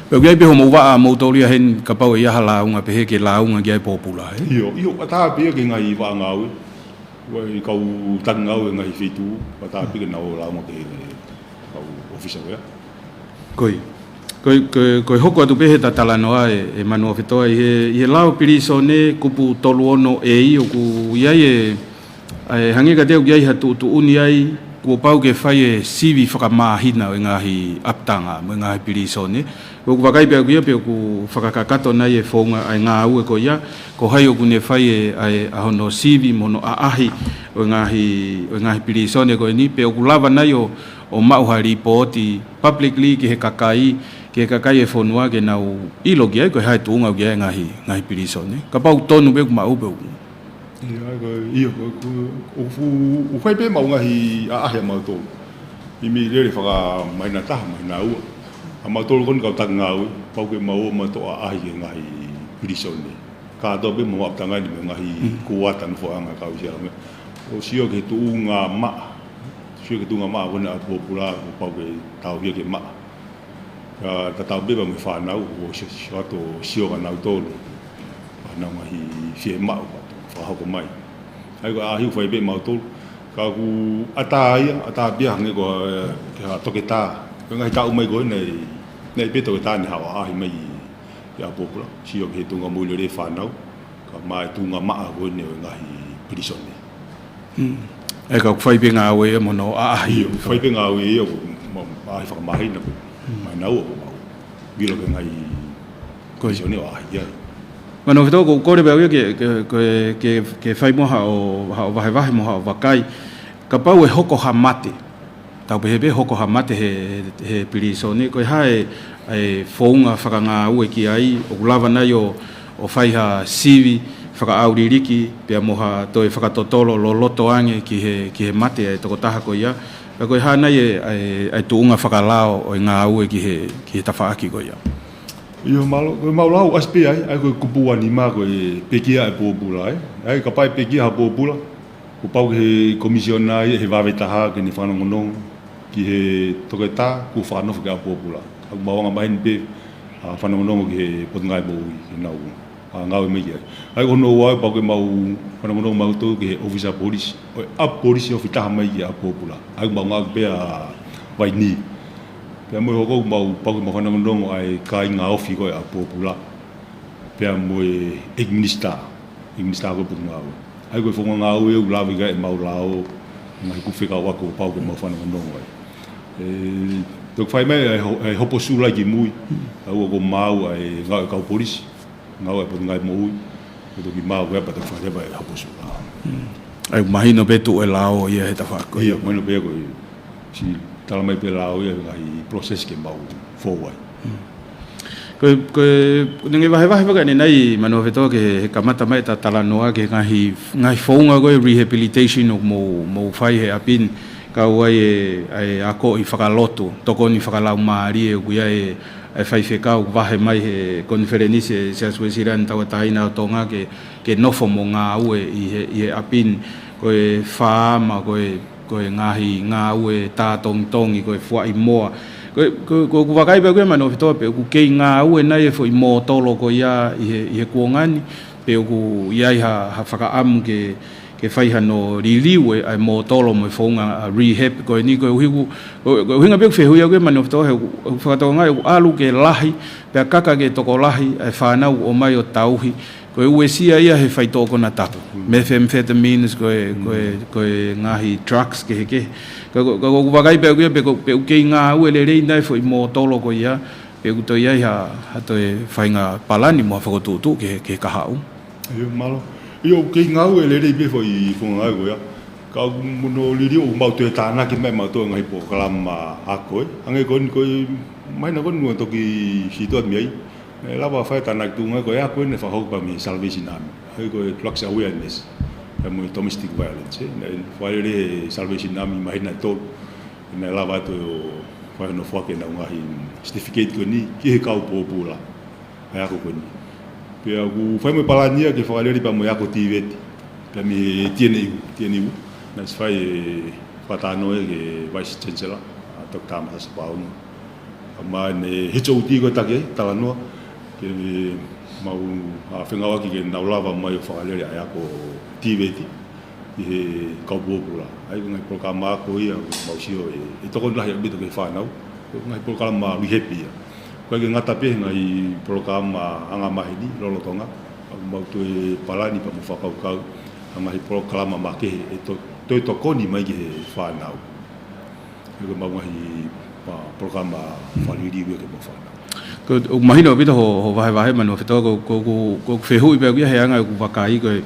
Pea ʻoku ʻi ai pē hoʻomou vaʻa moutolu ia heni kapau ʻe ʻi ai ha lāunga pehē ke lāunga ki ai pōpula, ē? ʻIo, ʻio, ʻatā pē ia ki he ngaahi vaʻa ngāue. ʻOku ʻi ai e kau taki ngāue he ngaahi feituʻu, ʻatā pē ke nau lāunga ki he kau ʻōfisa ko ia. Ko ia. Ko e, ko e, ko e hoko atu pē he ta talanoa ē, ē Manuofetoa ʻi he, ʻi he lao pilīsone kupu tolu ono A ʻoku ʻi ai e, ʻa e hangē kiate au ʻoku ʻi ai ha tuʻutuʻuni ai, kuo pau ke fai e sivi fakamāhina ʻo e ngaahi ʻapitanga, mo e ngaahi pilīsone. ʻOku vakai pē au ki ai pē ʻoku fakakakato nai e founga ʻa e ngāue ko ia, ko hai ʻoku ne fai e, ʻa e, ʻa hono sivi mo hono ʻaʻahi ʻo e ngaahi, ʻo e ngaahi pilīsone ko eni, pe ʻoku lava nai ʻo, ʻo maʻu ha lipooti publicly ki he kakai, ki he kakai e fonua ke nau ʻilo ki ai, ko e hā e tuʻunga ʻoku ʻi ai e ngaahi, ngaahi pilīsone. Kapau tonu pē ʻoku maʻu pē ʻoku. ʻIo, ʻa ia ko, ʻio, ko, ko, ʻoku fu-, ʻoku fai pē maʻu ngaahi ʻaʻahi ʻa mautolu. ʻI mei lele fakamāhina taha, māhina ua. ʻA mautolu ko eni kau taki ngāue, pau ke mau ō mautolu ʻo ʻaʻahi ki he ngaahi pilīsone. Kātoa pē mo e ʻapitanga ni mo e ngaahi kuata nofoʻanga kau sia me. ʻO sio ki he tuʻunga maʻa. Sio ki he tuʻunga maʻa ko eni ʻa e pōpula, kuo pau ke tauhi ia ke maʻa. Ka tatau pē mo e fānau, ʻo sio, sio atu, sio kia nautolu. Fānau ngaahi fiemaʻu, fakahoko mai. ʻA ia ko e ʻaʻahi ʻoku fai pē mautolu. Ka ʻoku ʻatā ia, ʻatā pē ia hangē ko, ē, ki ha toketā. Ko e ngaahi taʻu mai ko ē naʻe, naʻe ʻi ai pē toketā naʻe haʻu ʻo ʻaʻahi mai ʻi ʻapōpula. Sio ki he tuʻunga moʻui lelei e fānau. Kae ʻumaʻā e tuʻunga maʻa ko eni ʻo e ngaahi pilīsone. Hmm. ʻA ia ka ʻoku fai pē ngāue ia mo hono ʻaʻahi. ʻIo, fai pē ngāue ia ʻo ma-, ʻaʻahi fakamāhina pē. Hmm. Māhina ua ʻoku mau ʻilo ki he ngaahi ko e pilīsone ʻo ʻaʻahi ai. Manuofetoa, ʻoku ou kole pē au ia ke, ke, ke, ke, ke fai mo haʻo, haʻo vahevahe mo haʻo vakai. Kapau ʻe hoko ha mate. Tau pehē pē hoko ha mate he, he pilīsone, ko e hā e, e founga fakangāue ki ai, ʻoku lava nai ʻo, ʻo fai ha sivi fakaʻauliliki, pea mo ha toe fakatotolo loloto ange ki he, ki he mate ʻa e tokotaha ko ia, pea ko e hā nai e, e, e tuʻunga fakalao ʻo e ngāue ki he, ki he tafaʻaki ko ia. ʻIo, mālō, ko e mau lau ʻasi pē ai, ʻa ia ko e kupu ua nima ko e pekia e pōpula, ē. ʻA ia kapau ʻe pekia ha pōpula, kuo pau ki he komisiona ia he vave taha ke ne fanongonongo ki he toketā kuo fakanofo ki ʻapōpula. ʻOku mau angamaheni pē, ʻa, fanongonongo ki he Potungāue Moʻui, ke nau, ʻa, ngāue mai ki ai. ʻA ia ko hono ua ʻoku pau ke mau fanongonongo mautolu ki he ʻōfisa polisi. ʻO e ʻapi polisi ʻoku fetaha mai ki ʻapōpula. ʻA ia ʻoku mau ngāueʻaki pē ʻa Vainī. Pea mo e hoko ʻoku mau pau ke mau fanongonongo ʻa e kāinga ofi ko ē ʻapōpula. Pea mo e ʻEiki Minisitā, ʻEiki Minisitā ko ē Potungāue. ʻA ia ko e founga ngāue ʻoku lave ki ai ʻemau lao, ngaahi kupu fekauʻaki ʻoku pau ke mau fanongonongo ai. ʻE, toki fai mai ʻa e ho-, ʻa e hopo sula kimui, ʻa ia ʻoku maau ʻa e ngāue ʻa e kau polisi, ngāue ʻa e Potungāue Moʻui, ko e toki maau ko ē pea toki fai leva e hopo sula. ʻA ia mahino pē tuʻu e lao ia he tafaʻaki ko ia. ʻIo, mahino pē ko e siʻi tala mai pē lao ia ngaahi process ke mau fou ai. Ko e, ko e, ʻoku ne vahevahe pē ʻanenai Manuofetoa ki he, he kamata mai ʻeta talanoa ki he ngaahi, ngaahi founga ko e rehabilitation ʻoku mou, mou fai he ʻapi ni. Kau ai e, ʻa e akoʻi fakalotu, tokoni fakalaumālie ʻoku ʻi ai e, ʻa e faifekau vahe mai he konifelenisi ʻa e Siasi Uēsiliana Tauʻatāina ʻo Tonga ke, ke nofo mo ngāue ʻi he, ʻi he ʻapi ni, ko e faama, ko e, ko e ngaahi ngāue tā tongitongi, ko e fuaʻi moa. Ko e, ko, ko ʻeku vakai pē ʻoku ʻi ai Manuofetoa pe ʻoku kei ngāue nai e foʻi mōtolo ko ia ʻi he, ʻi he kuonga ni, pe ʻoku ʻi ai ha, ha fakaʻamu ke, ke fai hano liliu e, ʻa e mōtolo mo e founga, ʻa, rehab ko eni koeʻuhi ʻoku, ko, ko e ʻuhinga pē ʻoku fehuʻia ʻoku ʻi ai Manuofetoa he ʻoku, ʻoku fakatokangaʻi ʻoku ʻalu ke lahi, pea kaka ke tokolahi, ʻa e fānau ʻoku ʻomai ʻo tauhi, ko e uesia ia he faitoʻo konatapu. Mm. Methamphetamines, ko e, ko e, mm, ko e ngaahi drugs kehekehe. Ka, ka, ka ʻoku vakai pē ʻoku ʻi ai pe ko, pe ʻoku kei ngāue lelei nai e foʻi mōtolo ko ia, pe ʻoku toe ʻi ai ha, ha toe faʻahinga palani mo ha fokotuʻutuʻu ki he, ki he kahaʻu. ʻIo, mālō. ʻIo, ʻoku kei ngāue lelei pē foʻi founga ngāue ko ia. Ka ʻoku mo hono liliu ʻoku mau toe tānaki mai ʻe mautolu e ngaahi polokalama ako, ē. Hangē ko eni ko e māhina ko eni naʻe toki sio atu mei ai. Naʻe lava fai e tānaki tuʻunga ko e ako eni naʻe fakahoko pē mei he Salvation Army. ʻA ia ko e drugs awareness, pea mo e domestic violence, ē. Naʻe fakalele ʻe he Salvation Army māhina ʻe tolu. Naʻe lava atu ʻo fai hono foaki ʻenau ngaahi certificate ko eni ki he kau pōpula ʻa e ako ko eni. Pea ʻoku fai mo e palani ia ke fakalele pea mo e ako TVET, pea mei he TNU, TNU, naʻe ʻosi fai e fakatalanoa ia ki he Vice Chancellor, ʻa Doctor Masa Paunu. Ka ʻoku ne hiki ʻo ʻoatu ko e taki ai, talanoa, ke mau, ʻa, fengāueʻaki ke nau lava mai ʻo fakalele ʻa e ako TVET ʻi he kau pōpula. ʻA ia ko e ngaahi polokalama ako ia, mau sio ʻe, ʻe tokoni lahi ʻaupito ki he fānau, ko e ngaahi polokalama rehab ia. ʻIkai ke ngata pē he ngaahi polokalama angamaheni lolotonga, ka ʻoku mau toe palani pea mo fakakaukau ha ngaahi polokalama makehe ʻe to-, toe tokoni mai ki he fānau. ʻIo, ko e mau ngaahi, ʻa, polokalama fakaliliu ia ki he mau fānau. Ko, ʻoku mahino ʻaupito hoʻo, hoʻo vahevahe Manuofetoa, ko, ko, ko, ko ʻeku fehuʻi pē ʻoku ʻi ai he anga ʻeku vakai, ko e,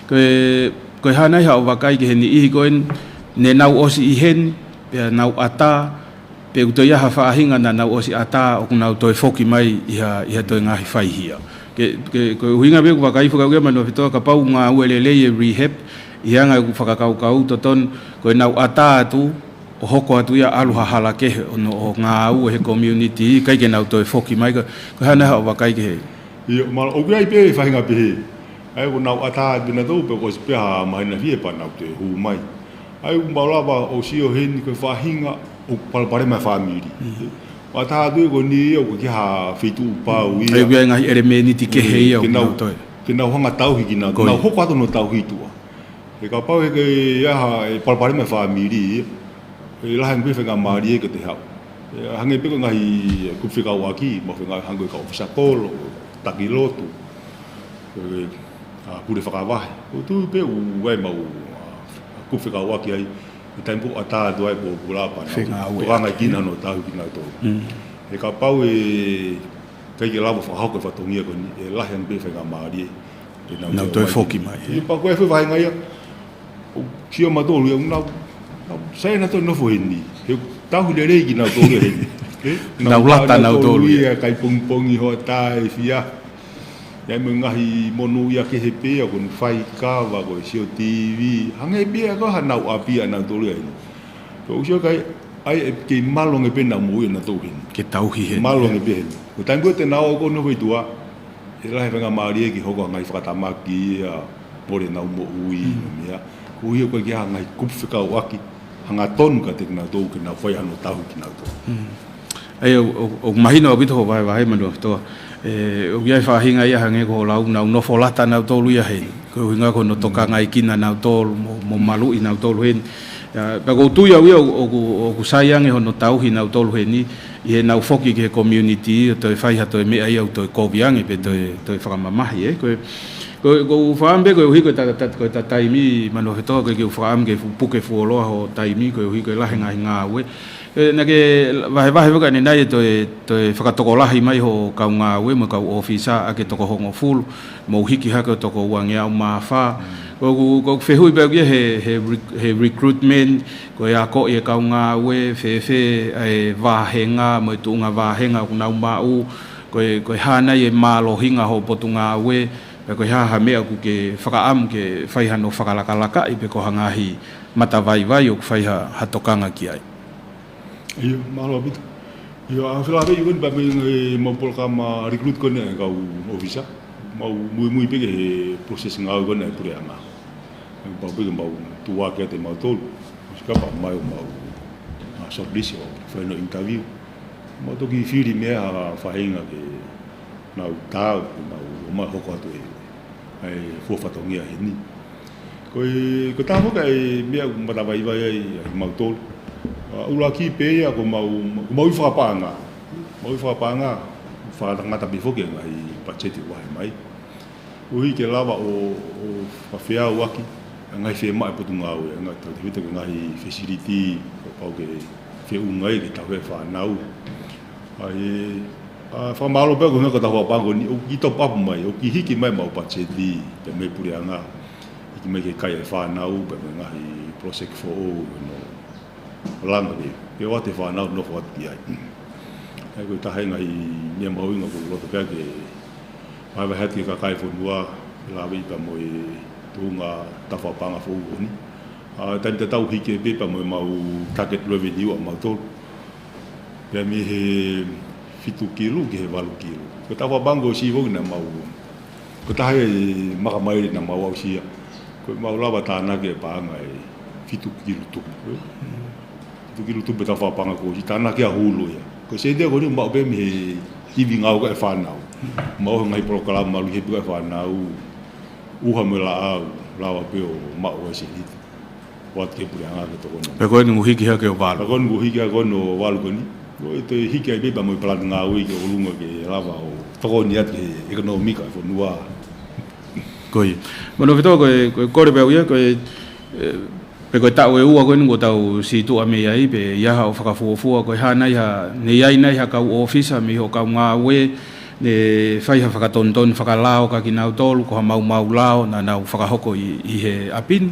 ko e, ko e hā nai haʻo vakai ki he niʻihi ko eni, ne nau ʻosi ʻi heni, pea nau ʻatā, pe ʻoku toe ʻi ai ha faʻahinga naʻa nau ʻosi ʻatā, ʻoku nau toe foki mai ʻi ha, ʻi ha toe ngaahi faihia. Ke, ke, ko e ʻuhinga pē ʻoku vakai fakaʻuhinga Manuofetoa kapau ʻoku ngāue lelei e rehab, ʻi he anga ʻeku fakakaukau totonu, ko ʻenau ʻatā atu, ʻo hoko atu ia ʻalu ha hala kehe ʻo nau ʻo ngāue he community, ʻikai ke nau toe foki mai, ka, ka hā nai haʻo vakai ki he. ʻIo, mālō, ʻoku ʻi ai pē faʻahinga pehē. ʻA ia ko ʻenau ʻatā atu nautolu pē kuo ʻosi pē ha māhina ʻe fiha pea nau toe hū mai. ʻA ia ʻoku mau lava ʻo sio heni ko e faʻahinga ʻoku palopalema e fāmili. Mm. ʻAtā atu ko eni ia ʻoku ʻikai ke ʻi ai ha feituʻu pau ia. ʻA ia ʻoku ʻi ai e ngaahi ʻelemēniti kehe ia ke ʻoku nau, nau toe. Ke nau hanga ʻo tauhi kinautolu. Ko ia. Nau hoko atu ʻo nau tauhi tuʻa. He kapau he ʻikai ke ʻi ai ha, e palopalema e fāmili, ʻe lahi ange pē faingamālie ke te haʻu. ʻE hangē pē ko e ngaahi kupu fekauʻaki, mo e faingamālie hangē ko e kau ʻōfisa kolo, taki lotu, ko e, ʻa, pule fakavahe. ʻOku ou tui pē ʻoku ʻi ai e mau, ʻa, kupu fekauʻaki ai, ʻi he taimi ʻoku ʻatā atu ai e pōpula pea nau fengāueʻaki. Tokangaʻi kinautolu ʻo tauhi kinautolu. Mm. He kapau ʻe ʻikai ke lava fakahoko e fatongia ko eni, ʻe lahi ange pē faingamālie ke nau, nau toe foki mai, ē. ʻIo, pea ko e foʻi vahenga ia, ʻoku sio mautolu ia, nau, nau sai nautolu ʻo nofo heni. He tauhi lelei kinautolu ia heni. Ē? Nau lata nautolu ia. Nau lata nautolu ia, kai pongipongi, hoʻatā, efiafi. ʻI ai mo e ngaahi monūʻia kehe pē ia, ko e fai kava, ko e sio TV. Hangē pē ia ko hanau ʻapi ʻanautolu ia heni. Ko e sio kai, ʻa ia ʻe kei malu ange pē ʻenau moʻui ʻanautolu heni. Ke tauhi heni. Malu ange pē heni. Ko e taimi ko ē te nau ō ʻo nofo ʻi tuʻa, ʻe lahi e faingamālie ke hoko ha ngaahi fakatamaki ia, pole ʻenau moʻui, mm, mo e meʻa. Ko ia ʻoku ʻikai ke ʻi ai ha ngaahi kupu fekauʻaki hangatonu kiate kinautolu ke nau fai hano tauhi kinautolu. Mm. ʻA ia, ʻo, ʻo, ʻoku mahino ʻaupito hoʻo vahevahe Manuofetoa. ʻE, ʻoku ʻi ai e faʻahinga ia hangē ko hoʻo lau, nau nofo lata nautolu ia heni. Ko e ʻuhinga ko hono, mm, tokangaʻi kinautolu, mo, mo maluʻi nautolu heni. ʻA, pea ʻoku ou tui au ia ʻoku, ʻoku, ʻoku sai ange hono tauhi nautolu heni, ʻi heʻenau foki ki he community, ʻo toe fai ha toe meʻa ia ʻoku toe kovi ange pe toe, mm, toe fakamamahi, ē. Ko e, ko e, ʻoku ou fakaʻamu pē koeʻuhi ko e ta-, ta-, ko e ta-, taimi Manuofetoa, ʻoku ʻikai ke u fakaʻamu ke fu-, puke fuoloa hoʻo taimi, koeʻuhi ko e lahi e ngaahi ngāue. ʻE, naʻa ke vahevahe fakaʻanenai e toe, toe fakatokolahi mai hoʻo kau ngāue mo e kau ʻōfisa ʻa e toko hongofulu, mou hiki hake ʻo toko uangeau mā fā. Mm. Ko ʻeku, ko ʻeku fehuʻi pē ʻoku ʻi ai he, he rec-, he recruitment, ko e akoʻi e kau ngāue, fēfē e vāhenga, mo e tuʻunga vāhenga ʻoku nau maʻu, ko e, ko e hā nai e mālohinga hoʻo potungāue, Pea ko e hā ha meʻa ʻoku ke fakaʻamu ke fai hano fakalakalakaʻi pe ko ha ngaahi matavaivai ʻoku fai ha, ha tokanga ki ai. ʻIo, mālō ʻaupito. ʻIo, ʻa e felāveʻi ko eni pea mei he mau polokalama recruit ko eni ʻa e kau ʻōfisa. Mau muimui pē ki he process ngāue ko eni ʻa e puleʻanga. Pau pē ke mau tuʻu hake atu ʻe mautolu. Sika pea mai ʻo mau, ʻa, shortlist ʻo fai hono interview. Mau toki fili mei ai ha faʻahinga ke nau taau, ke mau ō mai hoko atu ʻa e, ʻa e fua fatongia heni. Ko e, ko e taha foki ʻa e meʻa ʻoku matavaivai ai ʻa mautolu. ʻA, ʻuluaki pē ia ko mau, ko mau ʻi fakapaʻanga. Mau ʻi fakapaʻanga, fakatangata pē foki ʻa e ngaahi patiseti ʻoku ʻohake mai. ʻUhi ke lava ʻo, ʻo fakafeʻauaki ʻa e ngaahi fiemaʻu ʻa e potungāue, ʻa e ngaahi tau tefito ki he ngaahi facility, kuo pau ke feʻunga ai ke tauhi ʻa e fānau. ʻA e, ʻa, fakamālō pē ko e ʻuhinga ko e taha fakapaʻanga ko eni, ʻoku kiʻi top up mai, ʻoku kiʻi hiki mai ʻemau patiseti, pea mei he puleʻanga, hiki mai ke kai ʻa e fānau, pea mei he ngaahi project foʻou, no, langa ke, ke ʻoatu ʻa e fānau ʻo nofo atu ki ai. ʻA ia ko e taha e ngaahi meʻa mahuʻinga ʻoku ou loto pē ke vahevahe atu ki he kakai e fonua, felāveʻi pea mo e tuʻunga taha fakapaʻanga foʻou ko eni. ʻA, taimi tatau hiki pē pea mo ʻemau target revenue ʻa mautolu. Pea mei he fitu kilu ki he valu kilu. Ko e taha fakapaʻanga kuo ʻosi foki naʻa mau, ko e taha e maka maile naʻa mau aʻusia. Ko ʻemau lava tānaki ʻa e paʻanga ʻe fitu kilu tupu. Fitu kilu tupu he taha fakapaʻanga kuo ʻosi, tānaki ʻa Hulu ia. Ko e sēniti ko eni ʻoku maʻu pē mei he ivi ngāue ʻa e fānau. Maʻu he ngaahi polokalama maluʻi he piko ʻa e fānau. ʻUha mo e laʻā, lava pē ʻo maʻu ʻa e sēniti. ʻOatu ki he puleʻanga ke tokoni. Pea ko eni kuo hiki hake ʻo valu. Pea ko eni kuo hiki hake ʻo valu ko eni. Ko e toe hiki ai pē pea mo e palani ngāue ki ʻolunga ke lava ʻo tokoni atu ki he ʻekonōmika ʻa e fonua. Ko ia. Manavahē, ko e, ko e kole pē au ia, ko e, ē, pe ko e taʻu ʻe ua ko eni kuo tau situʻa mei ai, pe ʻi ai haʻo fakafuofua, ko e hā nai ha, ne ʻi ai nai ha kau ʻōfisa mei hoʻo kau ngāue, ne fai ha fakatonutonu fakalao kia kinautolu, ko ha maumau lao naʻa nau fakahoko ʻi, ʻi he ʻapi ni?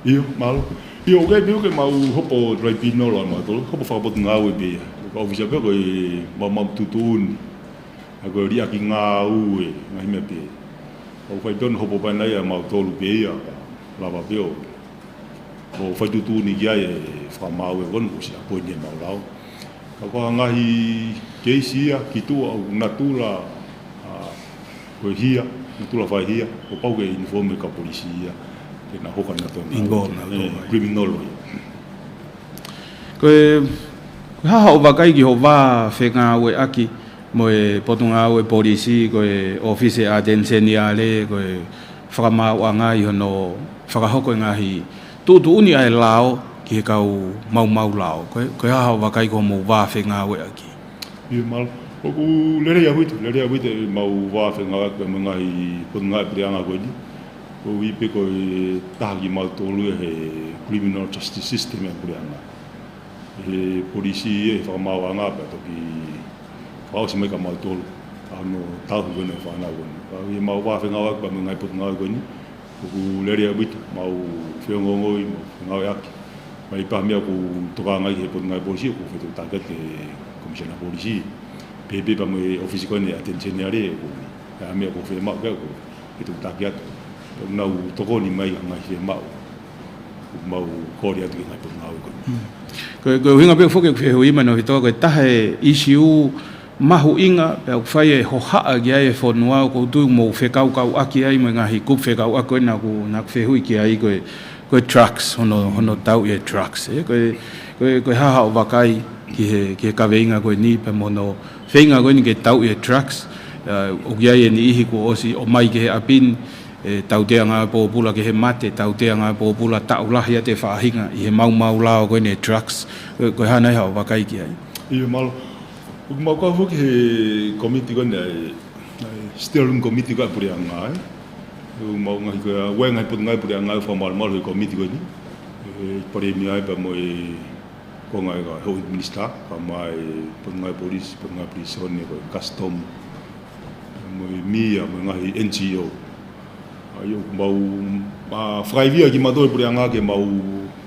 ʻIo, mālō. ʻIo, ʻoku ʻi ai pē ke mau hopo tribunal ʻa mautolu, hopo fakapotungāue pē ia. Ko e ʻōfisa pē ko e maumau tuʻutuʻuni. ʻA ia ko e liʻaki ngāue, ngaahi meʻa pē. ʻOku fai pē hono hopo pē ʻa mautolu pē ia, lava pē ʻo, ʻo fai tuʻutuʻuni ki ai ʻa e fakamaau ʻoku ʻosi appoint ʻe he mau lao. Ka ko e ngaahi keisi ia, ki tuʻa ʻoku natula, ʻa, ko e hia, natula faihia, kuo pau ke inform ʻe he kau polisi ia, ke nau hoko ʻa e natula. Involve ʻa e, ʻa e, criminal ia. Ko e, ko e hā haʻo vakai ki hoʻo vā fengāueʻaki mo e Potungāue Polisi, ko e ʻŌfisi ʻa e ʻAteni Seniale, ko e fakamaauʻanga ʻi hono fakahoko e ngaahi tuʻutuʻuni ʻa e lao ki he kau maumau lao. Ko e, ko e hā haʻo vakai ki hoʻomou vā fengāueʻaki? ʻIo, mālō. ʻOku lelei ʻaupito, lelei ʻaupito ʻemau vā fengāueʻaki mo e ngaahi potungāue puleʻanga ko eni. ʻOku ʻi ai pē ko e taha kimautolu ia he criminal justice system ʻa e puleʻanga. He polisi ia, he fakamaauʻanga pea toki fakaʻosi mai kia mautolu. ʻA hono tauhi ko eni ʻa e fānau ko eni. Ka ʻi heʻemau vā fengāueʻaki pea mo e ngaahi potungāue ko eni, ʻoku lelei ʻaupito, mau feongoongoi, mau fengāueʻaki. Mai pē ha meʻa ʻoku tokanga ai ki he Potungāue Polisi, ʻoku fetuʻutaki atu ki he Komisiona Polisi. Pehē pē pea mo e ʻōfisi ko eni ʻa e ʻAteni Seniale, ʻoku ʻi ai ha meʻa ʻoku fiemaʻu ki ai, ʻoku fetuʻutaki atu. ʻOku nau tokoni mai ʻi he ngaahi fiemaʻu ʻoku mau kole atu ki he ngaahi potungāue ko eni. Hmm. Ko e, ko e ʻuhinga pē foki ʻeku fehuʻi, Manavahē, ko e taha e ʻisiū mahuʻinga, pea ʻoku fai e hohaʻa ki ai e fonua, ʻoku ou tui ʻoku mou fekauʻaki ai mo e ngaahi kupu fekauʻaki ko ē naʻa ku, naʻa ku fehuʻi ki ai, ko e, ko e drugs, hono, hono tauʻi e drugs, ē? Ko e, ko e, ko e hā haʻo vakai ki he, ki he kaveinga ko eni pea mo hono feinga ko eni ke tauʻi e drugs, ē, ʻoku ʻi ai e niʻihi kuo ʻosi ʻomai ki he ʻapi ni, ʻe tautea ngāue pōpula ki he mate, tautea ngāue pōpula taʻu lahi ʻa e faʻahinga ʻi he maumau lao ko eni e drugs, ko e, ko e hā nai haʻo vakai ki ai? ʻIo, mālō. ʻOku mau kau foki he komiti ko eni ʻa e, ʻa e steering committee ko ē ʻa e puleʻanga, ē. ʻOku mau ngaahi ko e, ʻa e ngaahi potungāue puleʻanga ʻoku fakamalumalu he komiti ko eni. ʻE, Palēmia ia pea mo e ko e ngaahi, ngaahi houʻeiki minisitā, pea mo e Potungāue Polisi, Potungāue Pilīsone, ko e Custom, mo e mia, mo e ngaahi N G O. ʻA ia ʻoku mau, ʻa, fakaivia kimautolu he puleʻanga ke mau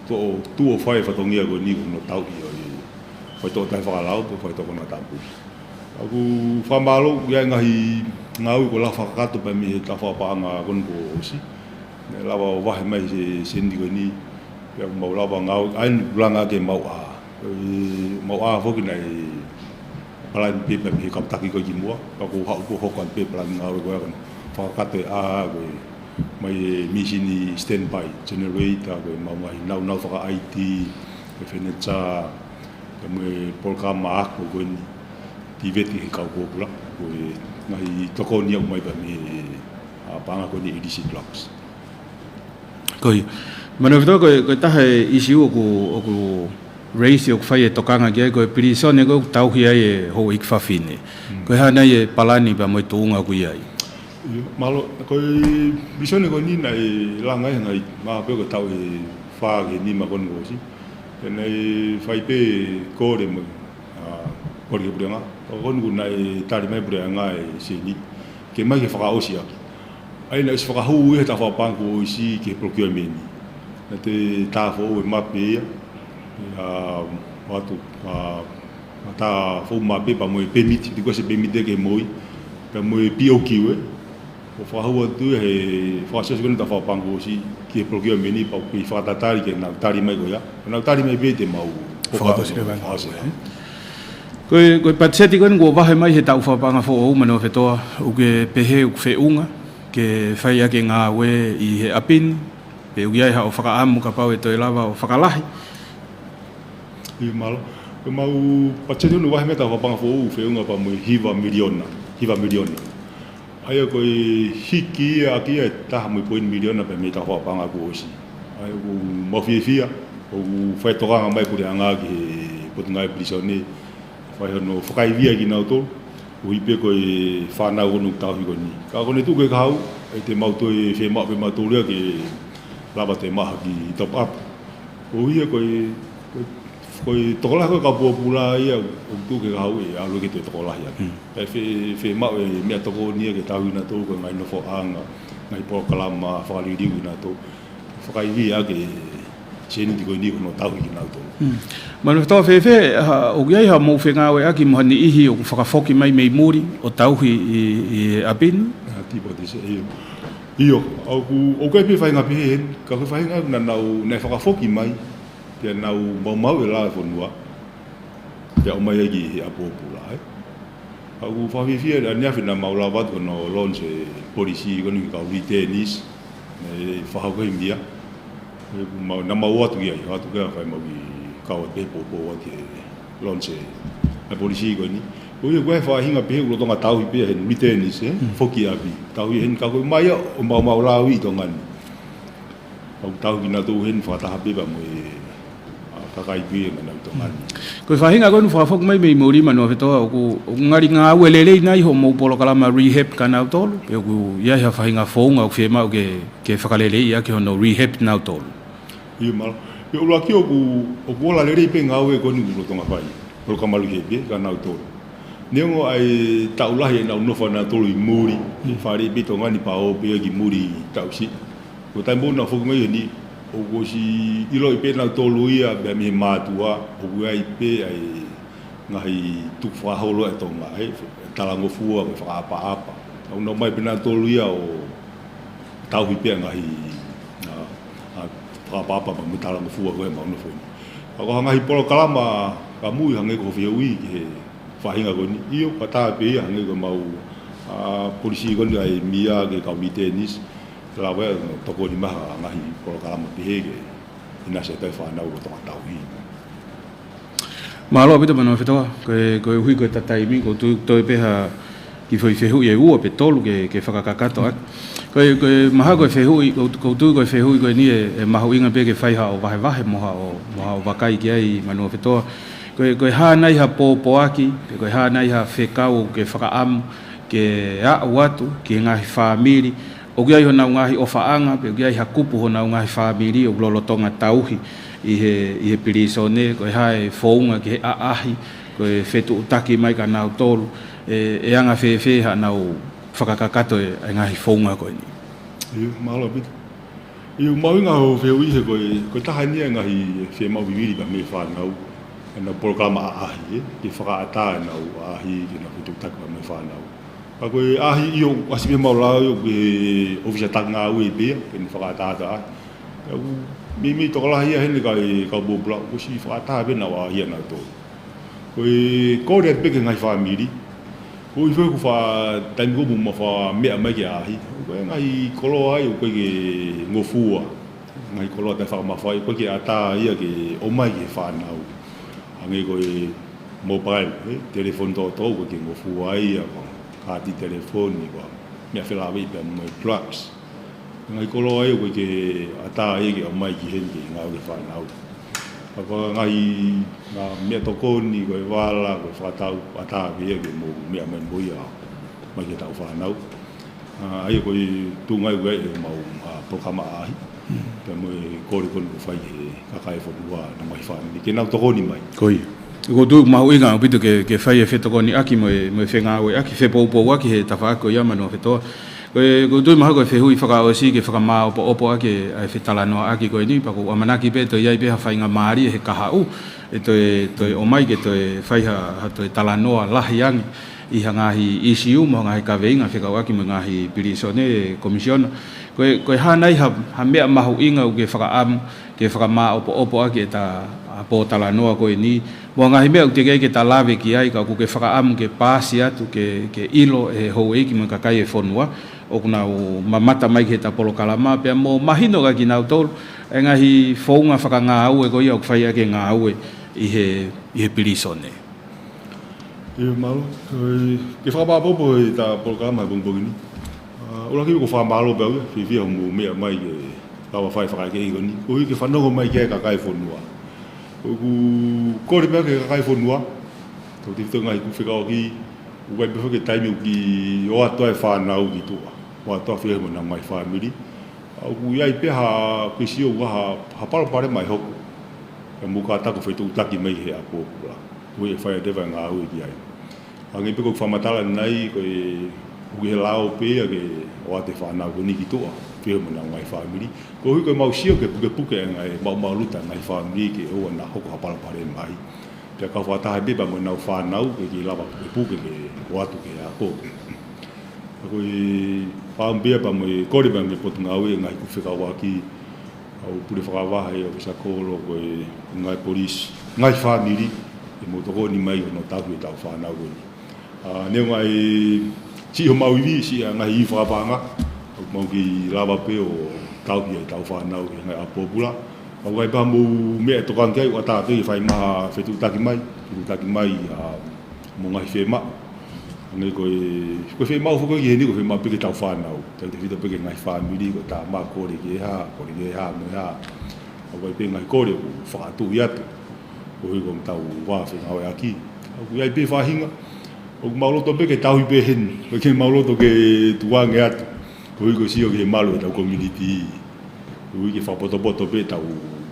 toʻo, tuʻu ʻo fai e fatongia ko eni ko hono tauʻi ʻo e faitoʻo taʻefakalao, pe faitoʻo konatapu. ʻOku fakamālō, ʻoku ʻi ai e ngaahi ngāue kuo lava fakakakato pē mei he tafaʻaki paʻanga ko eni kuo ʻosi. Naʻe lava ʻo vahe mai e sēniti ko eni, pea mau lava ngāue, ʻa eni ʻoku langa ʻaki ʻemau ʻā. Ko ʻemau ʻā foki naʻe palani pē pea mei he kau taki ko ē kimuʻa, ka kuo haʻu pē ʻo hoko atu pē palani ngāue ko ē ko eni. Fakakakato e ʻā ko ē mai e mīsini standby, generator, ko ʻemau ngaahi naunau faka-I T, ko e furniture, pea mo e polokalama ako ko eni, TVET he kau pōpula, ko e ngaahi tokoni ʻoku ʻomai pē mei he, ʻa, paʻanga ko eni illicit drugs. Ko ia. Manuofetoa, ko e, ko e taha e ʻīsiu ʻoku, ʻoku raise, ʻoku fai e tokanga ki ai, ko e pilīsone ko ē ʻoku tauhi ai e houʻeiki fafine. Mm. Ko e hā nai e palani pea mo e tuʻunga ʻoku ʻi ai? ʻIo, mālō, ko e pilīsone ko eni naʻe langa ai e ngaahi, mahalo pē ko e taʻu ʻe fā ki he nima ko eni kuo ʻosi. Pea naʻe fai pē kole mo, ʻa, kole ki he puleʻanga. Ka ko eni kuo nau tali mai e puleʻanga e sēniti ke ʻomai ke fakaʻosi ʻaki. ʻA ia naʻe ʻosi fakahū ia he tafaʻaki paʻanga kuo ʻosi ki he procurement. Naʻe tā foʻou e mape ia. ʻA, ʻoatu, ʻa, ʻa tā foʻou mape pea mo e permit, request e permit ia ke mou ʻai. Pea mo e P O Q ē. ʻO fakahū atu ia he fakaʻosiʻosi ko eni tafaʻaki paʻanga kuo ʻosi ki he procurement pea ʻoku kei fakatatali ke nau tali mai ko ia. Nau tali mai pē te mau fakaʻosi leva. Fakaʻosi leva. Ko e, ko e patiseti ko eni kuo vahe mai he taʻu fakapaʻanga foʻou, Manuofetoa, ʻoku ke pehē ʻoku feʻunga ke fai ʻaki e ngāue ʻi he ʻapi ni, pe ʻoku ʻi ai haʻo fakaʻamu kapau ʻe toe lava ʻo fakalahi? ʻIo, mālō. Ko ʻemau patiseti ʻoku vahe mai he taʻu fakapaʻanga foʻou ʻoku feʻunga pē mo e hiva miliona, hiva miliona. ʻA ia ko e hiki ia ʻaki ia e taha mo e poini miliona pē mei he taʻu fakapaʻanga kuo ʻosi. ʻA ia ʻoku mau fiefia, ʻoku fai tokanga mai e puleʻanga ki he Potungāue Pilīsone, fai hono fakaivia kinautolu, koeʻuhi pē ko e fānau ko eni ʻoku tauhi ko eni. Ka ko ʻene tuʻu ki he kahaʻu, ʻe te mau toe fiemaʻu pē mautolu ia ke lava ʻo toe maʻu ha kiʻi top up. Koeʻuhi ia ko e, ko e, ko e tokolahi ko ē e kau pōpula ia ʻoku tuʻu ki he kahaʻu ʻe ʻalu ki he tokolahi ʻaki. Mm. Pea ʻe fe-, fiemaʻu e meʻatokoni ia ke tauhi kinautolu ko e ngaahi nofoʻanga, ngaahi polokalama fakaliliu kinautolu. Fakaivia ʻaki e sēniti ko eni ko hono tauhi kinautolu. Mm. Manuofetoa, fēfē, ha, ʻoku ʻi ai haʻamou fengāueʻaki mo ha niʻihi ʻoku fakafoki mai mei muli ʻo tauhi ʻi, ʻi he ʻapi ni? ʻA, tipo de ese, ʻio. ʻIo, ʻoku, ʻoku ʻi ai pē faʻahinga pehē heni, ka ko e faʻahinga naʻa nau, naʻe fakafoki mai, pea nau maumauʻi e lao e fonua, pea ʻomai ai ki he ʻapi pōpula, ē. Ka ʻoku fakafiefia ʻaneafi naʻa mau lava atu ko hono launch e policy ko eni ki he kau returnees, ʻe fakahoko ʻi he meʻa. ʻE, mau, naʻa mau ō atu ki ai, ō atu ki ai, fai mau kiʻi kau atu pē poupou atu ki he launch e policy ko eni. Ko ia ko e faʻahinga pehē ʻoku lolotonga tauhi pē ia he returnees, ē? Mm. Foki ʻapi. Tauhi heni ka ko e mai ia ʻo maumau lao ʻi Tonga ni. ʻOku tauhi kinautolu heni fakataha pē pea mo e, ʻa, kakai pē ia naʻa nau ʻi Tonga ni. Ko e faʻahinga ko eni ʻoku fakafoki mai mei muli, Manuofetoa, ʻoku, ʻoku ngali ngāue lelei nai hoʻomou polokalama rehab kia nautolu, pe ʻoku ʻi ai ha faʻahinga founga ʻoku fiemaʻu ke, ke fakaleleiʻi ʻaki hono rehab nautolu? ʻIo, mālō. Pea ʻuluaki ʻoku, ʻoku ola lelei pē ngāue ko eni ʻoku lolotonga fai. Polokalama rehab kia nautolu. Neongo ʻa e taʻu lahi ʻenau nofo ʻa nautolu ʻi muli, ʻi he fale pē ʻi Tonga ni pea ō pē ia ki muli taʻu siʻi. Ko e taimi ʻoku nau foki mai heni, ʻoku ʻosi ʻiloʻi pē ʻe nautolu ia, pea mei he mātuʻa, ʻoku ʻi ai pē ʻa e ngaahi tukufakaholo ʻa Tonga, ʻa e talangofua, mo e fakaʻapaʻapa. ʻOku nau ō mai pē nautolu ia ʻo tauhi pē ʻa e ngaahi, ʻa, ʻa, fakaʻapaʻapa mo e talangofua ko ē ʻemau nofo ni. Ka ko e ngaahi polokalama ka mui hangē ko hoʻo fehuʻi ki he faʻahinga ko eni. ʻIo, ka tā pē ia hangē ko ʻemau, ʻa, policy ko eni ʻa e meʻa ki he kau returnees. Lava ia ʻo tokoni mai ha ngaahi polokalama pehē ke ʻinasi atu ai e fānau ʻoku lolotonga tauhi. Mālō ʻaupito Manuofetoa, ko e, koeʻuhi ko e taimi, ʻoku ou tui toe pē ha kiʻi foʻi fehuʻi ʻe ua pe tolu ke, ke fakakakato ʻaki. Ko e, ko e mahalo ko e fehuʻi, ʻoku ou, ʻoku ou tui ko e fehuʻi ko eni ʻe, ʻe mahuʻinga pē ke fai haʻo vahevahe mo haʻo, mo haʻo vakai ki ai Manuofetoa. Ko e, ko e hā nai ha pōpoaki, pe ko e hā nai ha fekau ʻoku ke fakaʻamu ke aʻu atu ki he ngaahi fāmili ʻoku ʻi ai honau ngaahi ʻofaʻanga, pe ʻoku ʻi ai ha kupu honau ngaahi fāmili ʻoku lolotonga tauhi ʻi he, ʻi he pilīsone, ko e hā e founga ki he ʻaʻahi, ko e fetuʻutaki mai kia nautolu, ʻe, ʻe anga fēfē haʻanau fakakakato e, e ngaahi founga ko eni? ʻIo, mālō ʻaupito. ʻIo, mahuʻinga hoʻo fehuʻi he ko e, ko e taha eni ia e ngaahi fiemaʻu vivili pea mei he fānau, ʻenau polokalama ʻaʻahi, ē, ke fakaʻatā ʻenau ʻaʻahi, ke nau fetuʻutaki pea mo e fānau. Ka ko e ʻaʻahi ʻoku ʻasi pē maʻu lau ʻi he ʻōfisi ʻa e Taki Ngāue pē ia, ke ne fakaʻatā ʻaʻahi. Pea ʻoku meimei tokolahi ia heni ka e kau pōpula, ʻoku ʻosi fakaʻatā pē naʻa ʻaʻahi ʻanautolu. Ko e kole atu pē ki he ngaahi fāmili. Ko e ʻuhi ʻoku fa taimi ko ē ʻoku mou fa meʻa mai ki he ʻaʻahi. Ko e ngaahi koloa ia ʻoku ʻikai ke ngofua. Ngaahi koloa taʻefakamafai, ʻoku ʻikai ke ʻatā ia ke ʻomai ki he fānau. Hangē ko e mobile, ē, telefoni toʻotoʻo, ʻoku ʻikai ke ngofua ia, ko e kaati telefoni, ko e meʻa felāveʻi pea mo e drugs. Ngaahi koloa ia ʻoku ʻikai ke ʻatā ia ke ʻomai ki heni ke ngāue ki he fānau. Ka ko e ngaahi, ngaahi meʻatokoni, ko e vala, ko e fakatau, ʻatā pē ia ke mou meʻa mai mo ia, mai ki heʻetau fānau. ʻA ia ko e tuʻunga ia ʻoku ʻi ai ʻemau, ʻa, polokalama ʻaʻahi. Pea mo e kole ko eni ʻoku fai ʻe he kakai e fonua, ʻa e ngaahi fāmili ke nau tokoni mai. Ko ia. ʻOku ou tui ʻoku mahuʻinga ʻaupito ke, ke fai e fetokoniʻaki mo e, mo e fengāueʻaki, fepoupouaki he tafaʻaki ko ia Manuofetoa. Ko e, ʻoku ou tui mahalo ko e fehuʻi fakaʻosi ke fakamāʻopoʻopo ʻaki ʻa e fetalanoaʻaki ko eni, pea ʻoku ou ʻamanaki pē ʻe toe ʻi ai pē ha faingamālie he kahaʻu, ʻe toe, toe ʻomai ke toe fai ha, ha toe talanoa lahi ange ʻi ha ngaahi ʻīsiu mo ha ngaahi kaveinga fekauʻaki mo e ngaahi pilīsone, Komisiona. Ko e, ko e hā nai ha, ha meʻa mahuʻinga ʻoku ke fakaʻamu ke fakamāʻopoʻopo ʻaki ʻeta, ʻa, pōtalanoa ko eni. Mo e ngaahi meʻa ʻoku teʻeki ai ke ta lave ki ai ka ʻoku ke fakaʻamu ke paasi atu ke, ke ʻilo ʻe he houʻeiki mo e kakai e fonua ʻoku nau mamata mai ki heʻeta polokalama pea mo mahino kiate kinautolu e ngaahi founga fakangāue ko ia ʻoku fai ʻaki e ngāue ʻi he, ʻi he pilīsone. ʻIo, mālō. ʻOi, ke fakamāʻopoʻopo ʻeta polokalama he pongipongi ni. ʻA, ʻuluaki ʻoku ou fakamālō pē au ia, fiefia hoʻomou meʻa mai ke lava fai e fakaʻekeʻeke ko eni. Koeʻuhi ke fanongo mai ki ai e kakai e fonua. ʻOku ou kole pē au ki he kakai e fonua, tau tefito ngaahi kupu fekauʻaki, ʻoku ʻi ai pē foki e taimi ʻoku kiʻi ʻoatu ai e fānau ki tuʻa. ʻOatu ai ʻo feohi mo honau ngaahi fāmili. ʻA, ʻoku ʻi ai pē ha, ʻoku ke sio ʻoku ʻi ai ha, ha palopalema ʻe hoko. Pea mou kātaki ʻo fetuʻutaki mai ki he ʻapi pōpula. Koeʻuhi ke fai ʻa e leva e ngāue ki ai. Hangē pē ko e fakamatala ʻanenai ko e ʻoku ʻi he lao pē ia ke ʻoatu e fānau ko eni ki tuʻa, feohi mo honau ngaahi fāmili. Koeʻuhi ko ʻemau sio ki he pukepuke ʻa e ngaahi maʻumaʻuluta ʻa e ngaahi fāmili ke ʻoua naʻa hoko ha palopalema ai. Pea kau fakataha pē pea mo ʻenau fānau ke, ke lava pukepuke ke ʻoatu ki he ako. Ka ko e fakaʻamu pē ia pea mo e kole pē ia mei he Potungāue e ngaahi kupu fekauʻaki, ʻa e pule fakavahe, ʻa e ʻōfisa kolo, ko e ngaahi polisi, ngaahi fāmili, ke mou tokoni mai ʻo nau tauhi ʻetau fānau ko eni. ʻA, neongo e siʻi homau ivi, siʻi ʻa e ngaahi ivi fakapaʻanga, ʻoku mau kei lava pē ʻo tauhi ʻetau fānau ki he ngaahi ʻapi pōpula. Ka ʻoku ʻi ai pē haʻamou meʻa ʻe tokanga ki ai, ʻoku ʻatā pē ke fai mai ha fetuʻutaki mai, fetuʻutaki mai, ʻa, mo e ngaahi fiemaʻu. Hangē ko e, ko e fiemaʻu foki ki heni, ko e fiemaʻu pē ki heʻetau fānau. Tau tefito pē ki he ngaahi fāmili, ko e tama kole ki he hā, kole ki he hā, mo e hā. ʻOku ʻi ai pē ngaahi kole ʻoku fakatuʻi atu. Koeʻuhi ko ʻetau vā fengāueʻaki. ʻOku ʻi ai pē faʻahinga ʻoku mau loto pē ke tauhi pē heni. ʻOku ʻikai ke mau loto ke tukuange atu. Koeʻuhi ko e sio ki he malu ʻetau community. Koeʻuhi ke fakapotopoto pē ʻetau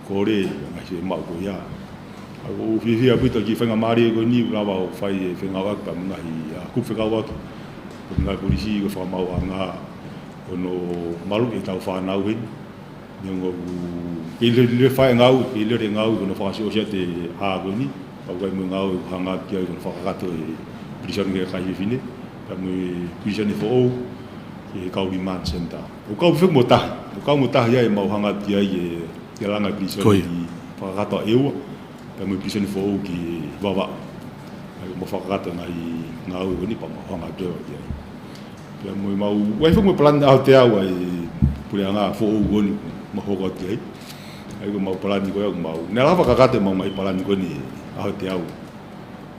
kole, ngaahi fiemaʻu ko ia. ʻOku ou fiefia ʻaupito ki he faingamālie ko eni, lava ʻo fai e fengāueʻaki pea mo e ngaahi, ʻa, kupu fekauʻaki. Ko e ngaahi polisi ko e fakamaauʻanga, ko hono maluʻi ʻetau fānau heni. Neongo ʻoku kei lele, lele fai e ngāue, kei lele e ngāue, ko hono fakaʻosiʻosi atu e ʻā ko eni. Ka ʻoku ʻi ai mo e ngāue ʻoku hanga ki ai ko hono fakakakato e pilīsone ki he kakai fefine. Pea mo e pilīsone foʻou, ki he kau remand center. ʻOku kau foki mo tahi, ʻoku kau mo tahi ai ʻemau hanga ki ai e, e langa pilīsone. Ko ia. Ki Fakakātoa ʻEua, pea mo e pilīsone foʻou ki Vavaʻu. ʻA ia ʻoku mau fakakakato e ngaahi ngāue ko eni pea mau hanga atu ki ai. Pea mo ʻemau, ʻoku ʻi ai foki mo e palani ʻaho teau ʻa e puleʻanga foʻou ko eni, mau hoko atu ki ai. ʻA ia ko ʻemau palani ko ia, ʻoku mau, naʻe lava fakakakato ʻemau ngaahi palani ko eni ʻaho teau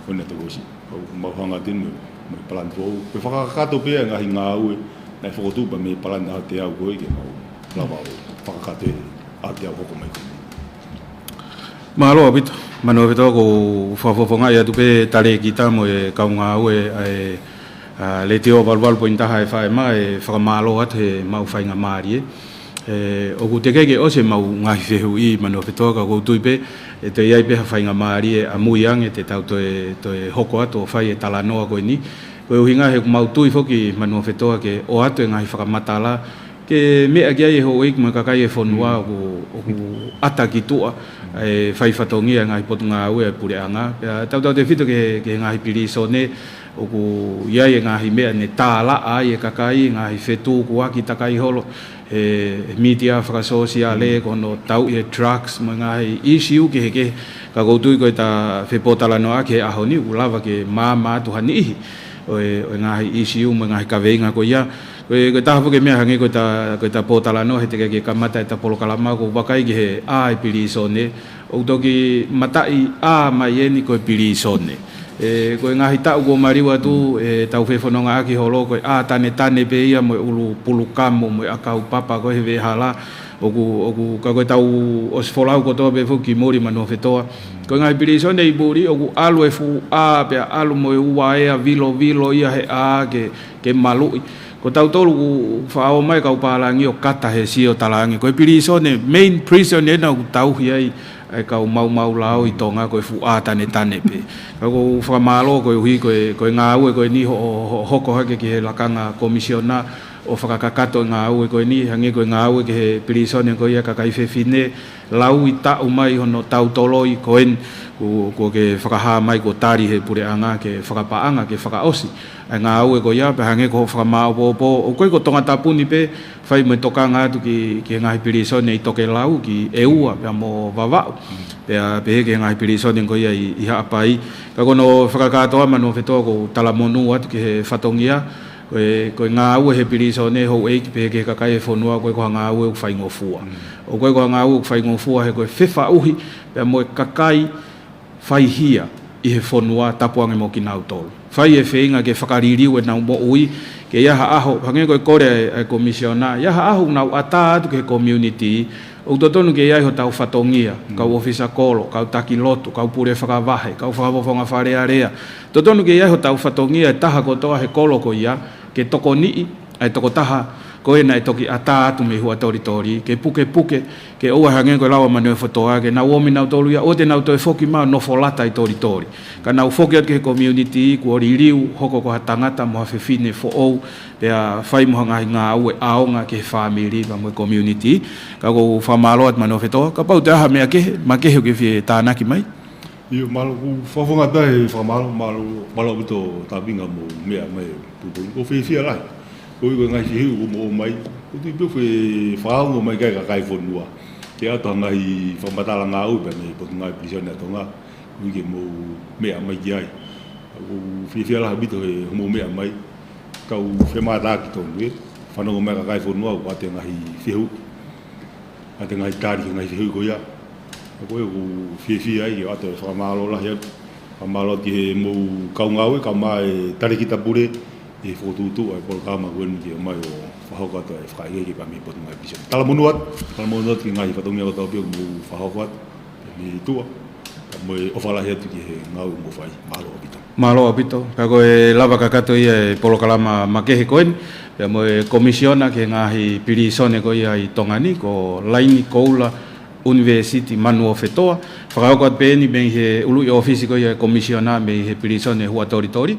ko eni naʻe toki ʻosi. ʻOku mau hanga atu mo e, mo e palani foʻou. Ke fakakakato pē ʻa e ngaahi ngāue naʻe fokotuʻu pea mei he palani ʻaho teau ko ē ke mau lava ʻo fakakakato e ʻaho teau hoko mai ko eni. Mālō ʻaupito, Manuofetoa, ʻoku ou fakafofongaʻi atu pē Talēkita mo e kau ngāue ʻa e, ʻa, Letiō valu valu poini taha F M ʻa e fakamālō atu heʻemau faingamālie. ʻE, ʻoku teʻeki ke ʻosi ʻemau ngaahi fehuʻi Manuofetoa ka ʻoku ou tui pē, ʻe toe ʻi ai pē ha faingamālie ʻamui ange te tau toe, toe hoko atu ʻo fai e talanoa ko eni. Ko e ʻuhinga he ʻoku mau tui foki Manuofetoa ke ʻoatu e ngaahi fakamatala, ke meʻa ki ai e houʻeiki mo e kakai e fonua ʻoku, ʻoku ʻata ki tuʻa e fai fatongia e ngaahi potungāue e puleʻanga. Pea tautautefito ki he, ki he ngaahi pilīsone ʻoku ʻi ai e ngaahi meʻa ne tālaʻa ai e kakai, ngaahi fetukuaki takai holo he mītia fakasōsiale, ko hono tauʻi e drugs mo e ngaahi issue kehekehe. Ka ʻoku ou tui ko ʻeta fepōtalanoaʻaki he ʻaho ni ʻoku lava ke maama atu ha niʻihi ʻo e, ʻo e ngaahi issue mo e ngaahi kaveinga ko ia. Ko e, ko e taha foki e meʻa hangē ko ʻeta, ko ʻeta pōtalanoa he teʻeki ke kamata ʻeta polokalama, ʻoku ou vakai ki he ʻā e pilīsone, ʻoku toki mataʻi ʻā mai eni ko e pilīsone. ʻE, ko e ngaahi taʻu kuo maliu atu ʻetau fefonongaʻaki holo, ko e ʻā tanetane pē ia mo e ʻulu pulukamo mo e ʻakau papa ko ē he veʻehala, ʻoku, ʻoku, ka ko ʻetau ʻosi folau kotoa pē foki ki muli Manuofetoa. Ko e ngaahi pilīsone ʻi muli ʻoku ʻalu e fuʻu ʻā pea ʻalu mo e uaea vilovilo ia he ʻā ke, ke maluʻi. Ko tautolu ʻoku faʻa ō mai kau pālangi ʻo kata he sio talaange ko e pilīsone, main prison ena ʻoku tauhi ai e kau maumau lao ʻi Tonga, ko e fuʻu ʻā tanetane pē. Ka ʻoku ou fakamālō koeʻuhi ko e, ko e ngāue ko eni hoʻo, hoʻo hoko hake ki he lakanga komisiona ʻo fakakakato e ngāue ko eni, hangē ko e ngāue ki he pilīsone ko ia kakai fefine, lauʻi taʻu mai hono tautoloi ko eni, kuo, kuo ke fakahā mai kuo tali he puleʻanga ke fakapaʻanga, ke fakaʻosi e ngāue ko ia. Pea hangē ko hoʻo fakamāopoopo, ʻoku ʻikai ko Tongatapu ni pē, fai mo e tokanga atu ki, ki he ngaahi pilīsone ʻi Tokelau, ki ʻEua pea mo Vavaʻu. Pea pehē ki he ngaahi pilīsone ko ia ʻi, ʻi Haʻapai. Ka ko hono fakakātoa Manuofetoa, ʻoku ou talamonū atu ki he fatongia, ko e, ko e ngāue he pilīsone, houʻeiki, pehē ki he kakai e fonua, ʻoku ʻikai ko ha ngāue ʻoku faingofua. ʻOku ʻikai ko ha ngāue ʻoku faingofua he ko e fefaʻuhi pea mo e kakai faihia ʻi he fonua, tapu ange mo kinautolu. Fai e feinga ke fakaliliu ʻenau moʻui, ke ʻi ai ha ʻaho, hangē ko e kole e, e komisiona, ʻi ai ha ʻaho ʻoku nau ʻatā atu ki he community, ʻoku totonu ke ʻi ai hotau fatongia, kau ʻōfisa kolo, kau taki lotu, kau pule fakavahe, kau fakafofonga Fale Alea. Totonu ke ʻi ai hotau fatongia e taha kotoa he kolo ko ia, ke tokoniʻi ʻa e tokotaha ko ē naʻe toki ʻatā atu mei Huʻatolitoli, ke pukepuke, ke ʻoua hangē ko e lau ʻa Manuofetoa, ke nau ō mai nautolu ia, ʻoua te nau toe foki mai ʻo nofo lata ʻi Tolitoli. Ka nau foki atu ki he community, kuo liliu, hoko ko ha tangata mo ha fefine foʻou, pea fai mo ha ngaahi ngāue ʻaonga ki he fāmili pea mo e community. Ka ʻoku ou fakamālō atu Manuofetoa, kapau ʻe ʻi ai ha meʻa kehe, makehe ʻoku ke fie tānaki mai. ʻIo, mālō, ʻoku ou fakafofonga atu e fakamālō, mālō, mālō ʻaupito Tavinga mo e meʻa mai e pulupulu. ʻOku ou fiefia lahi. Ko e, ko e ngaahi fehuʻi kuo mou ʻomai, ʻoku ou tui pē ʻoku fakaongo mai ki ai e kakai e fonua. Ke ʻoatu ha ngaahi fakamatala ngāue pea mei he Potungāue Pilīsone ʻa Tonga, koeʻuhi ke mou meʻa mai ki ai. ʻOku ou fiefia lahi ʻaupito he hoʻomou meʻa mai. Kau femātaaki tonu ē. Fanongo mai e kakai e fonua, ʻoku ʻoatu e ngaahi fehuʻi, ʻoatu e ngaahi tali ki he ngaahi fehuʻi ko ia. Ka ko e, ʻoku ou fiefia ai ke ʻoatu e fakamālō lahi atu. Fakamālō ki he mou kau ngāue, kau mai e talēkita pule, ʻi he fokotuʻutuʻu ʻa e polokalama ko eni ke ʻomai ʻo fakahoko atu e fakaʻekeʻeke pea mei he Potungāue Pilīsone. Talamonū atu, talamonū atu ki he ngaahi fatongia kotoa pē ʻoku mou fakahoko atu mei tuʻa, pea mo e ʻofa lahi atu ki he ngāue ʻoku mou fai. Mālō ʻaupito. Mālō ʻaupito. Pea ko e lava kakato ia e polokalama makehe ko eni, pea mo e komisiona ki he ngaahi pilīsone ko ia ʻi Tonga ni, ko Laini Koula, ʻUnivēsiti Manuofetoa. Fakahoko atu pē eni mei he ʻuluʻi ʻōfisi ko ia e komisiona mei he pilīsone Huʻatolitoli.